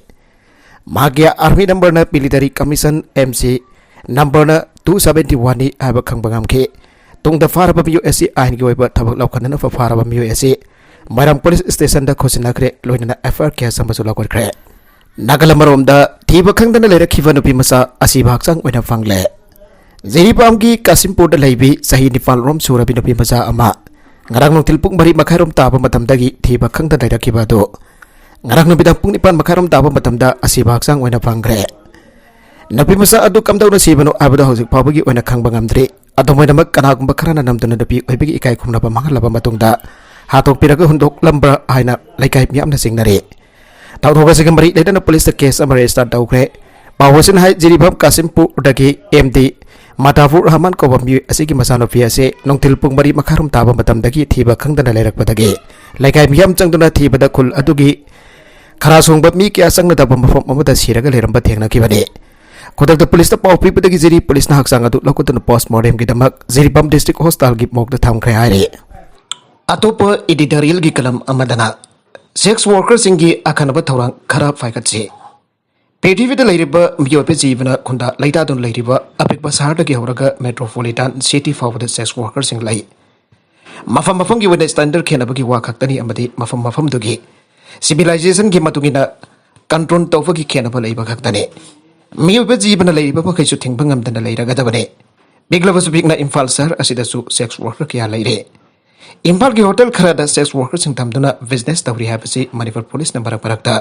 ꯃꯍꯥꯛꯀꯤ ꯑꯥꯔꯃꯤ ꯅꯝꯕꯔꯅ ꯃꯤꯂꯤꯇꯔꯤ ꯀꯃꯤꯁꯟ ꯑꯦꯝ ꯁꯤ ꯅꯝꯕꯔꯅ ꯇꯨ ꯁꯕꯦꯟꯇꯤ ꯋꯥꯟꯅꯤ ꯍꯥꯏꯕ ꯈꯪꯕ ꯉꯝꯈꯤ꯫ ꯇꯨꯡꯗ ꯐꯥꯔꯕ ꯃꯤꯑꯣꯏ ꯑꯁꯤ ꯑꯥꯏꯟꯒꯤ ꯑꯣꯏꯕ ꯊꯕꯛ ꯂꯧꯈꯠꯅꯅꯕ ꯐꯥꯔꯕ ꯃꯤꯑꯣꯏ ꯑꯁꯤ ꯃꯣꯏꯔꯥꯡ ꯄꯨꯂꯤꯁ ꯁ꯭ꯇꯦꯁꯟꯗ ꯈꯣꯠꯆꯤꯟꯅꯈ꯭ꯔꯦ, ꯂꯣꯏꯅꯅ ꯑꯦꯐ ꯑꯥꯏ ꯑꯥꯔ ꯀꯦꯁ ꯑꯃꯁꯨ ꯂꯧꯈꯠꯈ꯭ꯔꯦ꯫ ꯅꯥꯀꯜ ꯑꯃꯔꯣꯝꯗ, ꯊꯤꯕ ꯈꯪꯗꯅ ꯂꯩꯔꯛꯈꯤꯕ ꯅꯨꯄꯤ ꯃꯆꯥ ꯑꯁꯤꯕ ꯍꯛꯆꯥꯡ ꯑꯣꯏꯅ ꯐꯪꯂꯦ꯫ ꯖꯤꯔꯤꯕꯥꯝꯒꯤ ꯀꯥꯁꯤꯝꯄꯨꯔꯗ ꯂꯩꯕꯤ ꯆꯍꯤ ꯅꯤꯄꯥꯟ ꯔꯣꯝ ꯁꯨꯔꯕꯤ ꯅꯨꯄꯤ ꯃꯆꯥ ꯑꯃ ꯉꯔꯥꯡ ꯅꯨꯡꯊꯤꯜ ꯄꯨꯡ ꯃꯔꯤ ꯃꯈꯥꯏꯔꯣꯝ ꯇꯥꯕ ꯃꯇꯝꯗꯒꯤ ꯊꯤꯕ ꯈꯪꯗꯅ ꯂꯩꯔꯛꯈꯤꯕ ꯑꯗꯨ ꯉꯔꯥꯡ ꯅꯨꯃꯤꯗꯥꯡ ꯄꯨꯡ ꯅꯤꯄꯥꯟ ꯃꯈꯥꯏꯔꯣꯝ ꯇꯥꯕ ꯃꯇꯝꯗ ꯑꯁꯤꯕ ꯍꯛꯆꯥꯡ ꯑꯣꯏꯅ ꯐꯪꯈ꯭ꯔꯦ꯫ ꯅꯨꯄꯤ ꯃꯆꯥ ꯑꯗꯨ ꯀꯝꯗꯧꯅ ꯁꯤꯕꯅꯣ ꯍꯥꯏꯕꯗꯨ ꯍꯧꯖꯤꯛ ꯐꯥꯎꯕꯒꯤ ꯑꯣꯏꯅ ꯈꯪꯕ ꯉꯝꯗ꯭ꯔꯤ꯫ ꯑꯗꯨꯝ ꯑꯣꯏꯅꯃꯛ, ꯀꯅꯥꯒꯨꯝꯕ ꯈꯔꯅ ꯅꯝꯗꯨꯅ ꯅꯨꯄꯤ ꯑꯣꯏꯕꯒꯤ ꯏꯀꯥꯏ ꯈꯨꯝꯅꯕ ꯃꯥꯡꯍꯜꯂꯕ ꯃꯇꯨꯡꯗ ꯍꯥꯠꯇꯣꯛꯄꯤꯔꯒ ꯍꯨꯟꯗꯣꯛꯂꯝꯕ꯭ꯔꯥ ꯍꯥꯏꯅ ꯂꯩꯀꯥꯏ ꯃꯤꯌꯥꯝꯅ ꯆꯤꯡꯅꯔꯤ꯫ ꯊꯧꯗꯣꯛ ꯑꯁꯤꯒ ꯃꯔꯤ ꯂꯩꯅꯅ ꯄꯨꯂꯤꯁꯇ ꯀꯦꯁ ꯑꯃ ꯔꯦꯖꯤꯁꯇꯔ ꯇꯧꯈ꯭ꯔꯦ꯫ ꯄꯥꯎ ꯑꯁꯤꯅ ꯍꯥꯏ, ꯖꯤꯔꯤꯕꯥꯝ ꯀꯥꯁꯤꯝꯄꯨꯔꯗꯒꯤ ꯑꯦꯝ ꯗꯤ ꯃꯇꯥꯕꯨꯔ ꯔꯍꯃꯥꯟ ꯀꯧꯕ ꯃꯤꯑꯣꯏ ꯑꯁꯤꯒꯤ ꯃꯆꯥꯅꯨꯄꯤ ꯑꯁꯤ ꯅꯨꯡꯊꯤꯜ ꯄꯨꯡ ꯃꯔꯤ ꯃꯈꯥꯏꯔꯣꯝ ꯇꯥꯕ ꯃꯇꯝꯗꯒꯤ ꯊꯤꯕ ꯈꯪꯗꯅ ꯂꯩꯔꯛꯄꯗꯒꯤ ꯂꯩꯀꯥꯏ ꯃꯤꯌꯥꯝ ꯆꯪꯗꯨꯅ ꯊꯤꯕꯗ ꯈꯨꯜ ꯑꯗꯨꯒꯤ ꯈꯔ ꯁꯣꯡꯕ ꯃꯤ ꯀꯌꯥ ꯆꯪꯅꯗꯕ ꯃꯐꯝ ꯑꯃꯗ ꯁꯤꯔꯒ ꯂꯩꯔꯝꯕ ꯊꯦꯡꯅꯈꯤꯕꯅꯤ꯫ ꯈꯨꯗꯛꯇ ꯄꯨꯂꯤꯁꯇ ꯄꯥꯎ ꯄꯤꯕꯗꯒꯤ ꯖꯤꯔꯤ ꯄꯨꯂꯤꯁꯅ ꯍꯛꯆꯥꯡ ꯑꯗꯨ ꯂꯧꯈꯠꯇꯨꯅ ꯄꯣꯁ꯭ꯠꯃꯣꯔꯇꯦꯝꯒꯤꯗꯃꯛ ꯖꯤꯔꯤꯕꯥꯝ ꯗꯤꯁꯇ꯭ꯔꯤꯛ ꯍꯣꯁꯄꯤꯇꯥꯜꯒꯤ ꯃꯣꯔꯒꯇ ꯊꯝꯈ꯭ꯔꯦ ꯍꯥꯏꯔꯤ꯫ ꯑꯇꯣꯞꯄ ꯏꯗꯤꯇꯣꯔꯤꯌꯦꯜꯒꯤ ꯀꯂꯝ ꯑꯃꯗꯅ, ꯁꯦꯛꯁ ꯋꯥꯔꯀꯔꯁꯤꯡꯒꯤ ꯑꯈꯟꯅꯕ ꯊꯧꯔꯥꯡ ꯈꯔ ꯄꯥꯏꯈꯠꯁꯤ꯫ ꯄ꯭ꯔꯤꯊꯤꯕꯤꯗ ꯂꯩꯔꯤꯕ ꯃꯤꯑꯣꯏꯕ ꯖꯤꯕꯅ ꯈꯨꯟꯗꯥ ꯂꯩꯇꯥꯗꯨꯅ ꯂꯩꯔꯤꯕ ꯑꯄꯤꯛꯄ ꯁꯍꯔꯗꯒꯤ ꯍꯧꯔꯒ ꯃꯦꯇ꯭ꯔꯣꯄꯣꯂꯤꯇꯥꯟ ꯁꯤꯇꯤ ꯐꯥꯎꯕꯗ ꯁꯦꯛꯁ ꯋꯥꯔꯀꯔꯁꯤꯡ ꯂꯩ꯫ ꯃꯐꯝ ꯃꯐꯝꯒꯤ ꯑꯣꯏꯅ ꯁ꯭ꯇꯦꯟꯗꯔꯗ ꯈꯦꯠꯅꯕꯒꯤ ꯋꯥ ꯈꯛꯇꯅꯤ, ꯑꯃꯗꯤ ꯃꯐꯝ ꯃꯐꯝꯗꯨꯒꯤ ꯁꯤꯚꯤꯂꯥꯏꯖꯦꯁꯟꯒꯤ ꯃꯇꯨꯡ ꯏꯟꯅ ꯀꯟꯇ꯭ꯔꯣꯜ ꯇꯧꯕꯒꯤ ꯈꯦꯠꯅꯕ ꯂꯩꯕ ꯈꯛꯇꯅꯤ꯫ ꯃꯤꯑꯣꯏꯕ ꯖꯤꯕꯅ ꯂꯩꯔꯤꯕ ꯃꯈꯩꯁꯨ ꯊꯤꯡꯕ ꯉꯝꯗꯅ ꯂꯩꯔꯒꯗꯕꯅꯤ꯫ ꯄꯤꯛꯂꯕꯁꯨ ꯄꯤꯛꯅ ꯏꯝꯐꯥꯜ ꯁꯍꯔ ꯑꯁꯤꯗꯁꯨ ꯁꯦꯛꯁ ꯋꯥꯔꯀꯔ ꯀꯌꯥ ꯂꯩꯔꯦ꯫ ꯏꯝꯐꯥꯜꯒꯤ ꯍꯣꯇꯦꯜ ꯈꯔꯗ ꯁꯦꯛꯁ ꯋꯥꯔꯀꯔꯁꯤꯡ ꯊꯝꯗꯨꯅ ꯕꯤꯖꯤꯅꯦꯁ ꯇꯧꯔꯤ ꯍꯥꯏꯕꯁꯤ ꯃꯅꯤꯄꯨꯔ ꯄꯨꯂꯤꯁꯅ ꯃꯔꯛ ꯃꯔꯛꯇ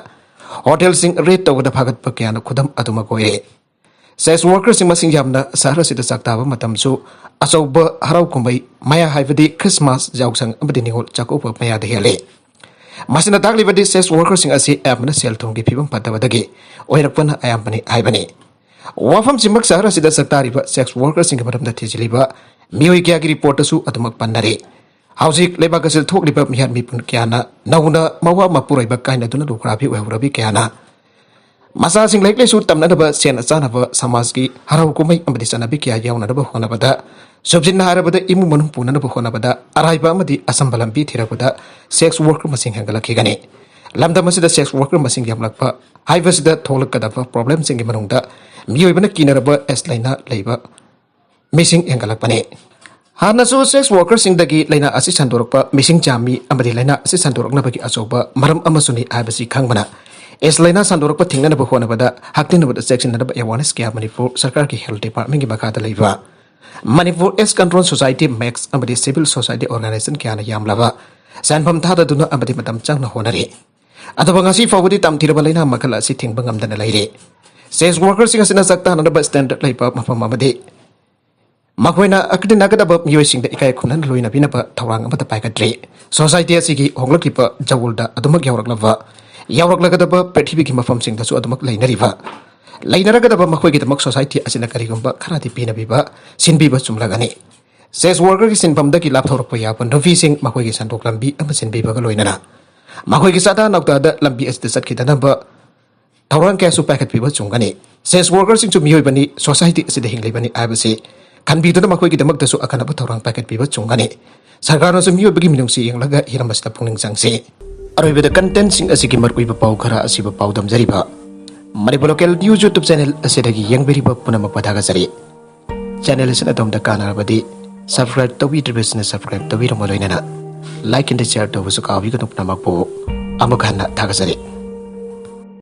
ꯍꯣꯇꯦꯜꯁꯤꯡ ꯔꯦꯗ ꯇꯧꯕꯗ ꯐꯥꯒꯠꯄ ꯀꯌꯥꯅ ꯈꯨꯗꯝ ꯑꯗꯨꯃꯛ ꯑꯣꯏꯔꯦ꯫ ꯁꯦꯛꯁ ꯋꯥꯔꯀꯔꯁꯤꯡ ꯃꯁꯤꯡ ꯌꯥꯝꯅ ꯁꯍꯔ ꯑꯁꯤꯗ ꯆꯥꯛ ꯇꯥꯕ ꯃꯇꯝꯁꯨ ꯑꯆꯧꯕ ꯍꯔꯥꯎ ꯀꯨꯝꯍꯩ ꯃꯌꯥ, ꯍꯥꯏꯕꯗꯤ ꯈ꯭ꯔꯤꯁꯃꯥꯁ, ꯌꯥꯎꯁꯪ ꯑꯃꯗꯤ ꯅꯤꯉꯣꯜ ꯆꯥꯛꯀꯧꯕ ꯃꯌꯥꯗ ꯍꯦꯜꯂꯤ꯫ ꯃꯁꯤꯅ ꯇꯥꯛꯂꯤꯕꯗꯤ ꯁꯦꯛꯁ ꯋꯥꯔꯀꯔꯁꯤꯡ ꯑꯁꯤ ꯑꯌꯥꯝꯕꯅ ꯁꯦꯜ ꯊꯨꯝꯒꯤ ꯐꯤꯕꯝ ꯐꯠꯇꯕꯗꯒꯤ ꯑꯣꯏꯔꯛꯄꯅ ꯑꯌꯥꯝꯕꯅꯤ ꯍꯥꯏꯕꯅꯤ꯫ ꯋꯥꯐꯝꯁꯤꯃꯛ ꯁꯍꯔ ꯑꯁꯤꯗ ꯆꯥꯛꯇꯥꯔꯤꯕ ꯁꯦꯛꯁ ꯋꯥꯔꯀꯔꯁꯤꯡꯒꯤ ꯃꯔꯝꯗ ꯊꯤꯖꯤꯜꯂꯤꯕ ꯃꯤꯑꯣꯏ ꯀꯌꯥꯒꯤ ꯔꯤꯄꯣꯔꯠꯇꯁꯨ ꯑꯗꯨꯃꯛ ꯄꯟꯅꯔꯤ꯫ ꯍꯧꯖꯤꯛ ꯂꯩꯕꯥꯛ ꯑꯁꯤꯗ ꯊꯣꯛꯂꯤꯕ ꯃꯤꯍꯥꯠ ꯃꯤꯄꯨꯟ ꯀꯌꯥꯅ ꯅꯧꯅ ꯃꯋꯥ ꯃꯄꯨꯔꯣꯏꯕ ꯀꯥꯏꯅꯗꯨꯅ ꯂꯨꯈ꯭ꯔꯥꯕꯤ ꯑꯣꯏꯍꯧꯔꯕꯤ ꯀꯌꯥꯅ ꯃꯆꯥꯁꯤꯡ ꯂꯥꯏꯔꯤꯛ ꯂꯥꯏꯁꯨ ꯇꯝꯅꯅꯕ ꯁꯦꯟ ꯆꯥꯅꯕ ꯁꯃꯥꯖꯀꯤ ꯍꯔꯥꯎ ꯀꯨꯝꯍꯩ ꯑꯃꯗꯤ ꯆꯠꯅꯕꯤ ꯀꯌꯥ ꯌꯥꯎꯅꯅꯕ ꯍꯣꯠꯅꯕꯗ, ꯁꯝꯖꯤꯟꯅ ꯍꯥꯏꯔꯕꯗ ꯏꯃꯨꯡ ꯃꯅꯨꯡ ꯄꯨꯅꯅꯕ ꯍꯣꯠꯅꯕꯗ ꯑꯔꯥꯏꯕ ꯑꯃꯗꯤ ꯑꯆꯝꯕ ꯂꯝꯕꯤ ꯊꯤꯔꯛꯄꯗ sex worker ꯃꯁꯤꯡ ꯍꯦꯟꯒꯠꯂꯛꯈꯤꯒꯅꯤ꯫ ꯂꯝꯗꯝ ꯑꯁꯤꯗ sex worker ꯃꯁꯤꯡ ꯌꯥꯝꯂꯛꯄ ꯍꯥꯏꯕꯁꯤꯗ ꯊꯣꯛꯂꯛꯀꯗꯕ problemꯁꯤꯡꯒꯤ ꯃꯅꯨꯡꯗ ꯃꯤꯑꯣꯏꯕꯅ ꯀꯤꯅꯔꯕ AIDS ꯂꯥꯏꯅꯥ ꯂꯩꯕ ꯃꯤꯁꯤꯡ ꯍꯦꯟꯒꯠꯂꯛꯄꯅꯤ꯫ ꯍꯥꯟꯅꯁꯨ sex workerꯁꯤꯡꯗꯒꯤ ꯂꯥꯏꯅꯥ ꯑꯁꯤ ꯁꯟꯗꯣꯔꯛꯄ ꯃꯤꯁꯤꯡ ꯌꯥꯝꯃꯤ ꯑꯃꯗꯤ ꯂꯥꯏꯅꯥ ꯑꯁꯤ ꯁꯟꯗꯣꯔꯛꯅꯕꯒꯤ ꯑꯆꯧꯕ ꯃꯔꯝ ꯑꯃꯁꯨꯅꯤ ꯍꯥꯏꯕꯁꯤ ꯈꯪꯕꯅ AIDS ꯂꯥꯏꯅꯥ ꯁꯟꯗꯣꯔꯛꯄ ꯊꯤꯡꯅꯅꯕ ꯍꯣꯠꯅꯕꯗ ꯍꯛꯊꯦꯡꯅꯕꯗ ꯆꯦꯛꯁꯤꯟꯅꯅꯕ awareness ꯀꯌꯥ ꯃꯅꯤꯄꯨꯔ ꯁꯔꯀꯥꯔꯒꯤ health departmentꯀꯤ ꯃꯈꯥꯗ ꯂꯩꯕ Manipur AIDS control society, MACS ꯑꯃꯗꯤ civil society organisation ꯀꯌꯥꯅ ꯌꯥꯝꯂꯕ ꯁꯦꯟꯐꯝ ꯊꯥꯗꯗꯨꯅ ꯑꯃꯗꯤ ꯃꯇꯝ ꯆꯪꯅ ꯍꯣꯠꯅꯔꯤ꯫ ꯑꯗꯨꯕꯨ ꯉꯁꯤ ꯐꯥꯎꯕꯗꯤ ꯇꯝꯊꯤꯔꯕ ꯂꯥꯏꯅꯥ ꯃꯈꯜ ꯑꯁꯤ ꯊꯤꯡꯕ ꯉꯝꯗꯅ ꯂꯩꯔꯤ꯫ Sex workerꯁꯤꯡ ꯑꯁꯤꯅ ꯆꯥꯛ ꯇꯥꯅꯅꯕ standard ꯂꯩꯕ ꯃꯐꯝ ꯑꯃꯗꯤ ꯃꯈꯣꯏꯅ ꯑꯀꯤꯅ ꯅꯥꯒꯗꯕ ꯃꯤꯑꯣꯏꯁꯤꯡꯗ ꯏꯀꯥꯏ ꯈꯨꯝꯅꯅ ꯂꯣꯏꯅꯕꯤꯅꯕ ꯊꯧꯔꯥꯡ ꯑꯃꯠꯇ ꯄꯥꯏꯈꯠꯇ꯭ꯔꯤ꯫ Society ꯑꯁꯤꯒꯤ ꯍꯣꯡꯂꯛꯂꯤꯕ ꯖꯋꯜꯗ ꯑꯗꯨꯃꯛ ꯌꯥꯎꯔꯛꯂꯕ, ꯌꯥꯎꯔꯛꯂꯒꯗꯕ ꯄ꯭ꯔꯤꯊꯤꯕꯤꯒꯤ ꯃꯐꯝꯁꯤꯡꯗꯁꯨ ꯑꯗꯨꯃꯛ ꯂꯩꯅꯔꯤꯕ, ꯂꯩꯅꯔꯒꯗꯕ ꯃꯈꯣꯏꯒꯤꯗꯃꯛ society ꯑꯁꯤꯅ ꯀꯔꯤꯒꯨꯝꯕ ꯈꯔꯗꯤ ꯄꯤꯅꯕꯤꯕ, ꯁꯤꯟꯕꯤꯕ ꯆꯨꯝꯂꯒꯅꯤ꯫ Sex workerꯒꯤ ꯁꯤꯟꯐꯝꯗꯒꯤ ꯂꯥꯞꯊꯣꯔꯛꯄ ꯌꯥꯕ ꯅꯨꯄꯤꯁꯤꯡ ꯃꯈꯣꯏꯒꯤ ꯁꯦꯟꯊꯣꯛ ꯂꯝꯕꯤ ꯑꯃ ꯁꯤꯟꯕꯤꯕꯒ ꯂꯣꯏꯅꯅ ꯃꯈꯣꯏꯒꯤ ꯆꯥꯗꯥ ꯅꯥꯎꯗꯥꯗ ꯂꯝꯕꯤ ꯑꯁꯤꯗ ꯆꯠꯈꯤꯗꯅꯕ ꯊꯧꯔꯥꯡ ꯀꯌꯥꯁꯨ ꯄꯥꯏꯈꯠꯄꯤꯕ ꯆꯨꯝꯒꯅꯤ꯫ Sex workerꯁꯤꯡꯁꯨ ꯃꯤꯑꯣꯏꯕꯅꯤ, society ꯑꯁꯤꯗ ꯍꯤꯡꯂꯤꯕꯅꯤ ꯍꯥꯏꯕꯁꯤ ꯈꯟꯕꯤꯗꯨꯅ ꯃꯈꯣꯏꯒꯤꯗꯃꯛꯇꯁꯨ ꯑꯀꯟꯅꯕ ꯊꯧꯔꯥꯡ ꯄꯥꯏꯈꯠꯄꯤꯕ ꯆꯨꯝꯒꯅꯤ꯫ ꯁꯔꯀꯥꯔꯅꯁꯨ ꯃꯤꯑꯣꯏꯕꯒꯤ ꯃꯤꯅꯨꯡꯁꯤ ꯌꯦꯡꯂꯒ ꯍꯤꯔꯝ ꯑꯁꯤꯗ ꯄꯨꯛꯅꯤꯡ ꯆꯪꯁꯤ꯫ ꯑꯔꯣꯏꯕꯗ contentꯁꯤꯡ ꯑꯁꯤꯒꯤ ꯃꯔꯨꯑꯣꯏꯕ ꯄꯥꯎ ꯈꯔ ꯑꯁꯤꯕꯨ ꯄꯥꯎꯗꯝꯖꯔꯤꯕ Manipur Local News YouTube channel ꯑꯁꯤꯗꯒꯤ ꯌꯦꯡꯕꯤꯔꯤꯕ ꯄꯨꯝꯅꯃꯛꯄꯨ ꯊꯥꯒꯠꯆꯔꯤ꯫ Channel ꯑꯁꯤꯅ ꯑꯗꯣꯝꯗ ꯀꯥꯟꯅꯔꯕꯗꯤ subscribe ꯇꯧꯕꯤꯗ꯭ꯔꯤꯕꯁꯤꯡꯅ subscribe ꯇꯧꯕꯤꯔꯝꯕ ꯂꯣꯏꯅꯅ like and share ꯇꯧꯕꯁꯨ ꯀꯥꯎꯕꯤꯒꯅꯨ꯫ ꯄꯨꯝꯅꯃꯛꯄꯨ ꯑꯃꯨꯛ ꯍꯟꯅ ꯊꯥꯒꯠꯆꯔꯤ꯫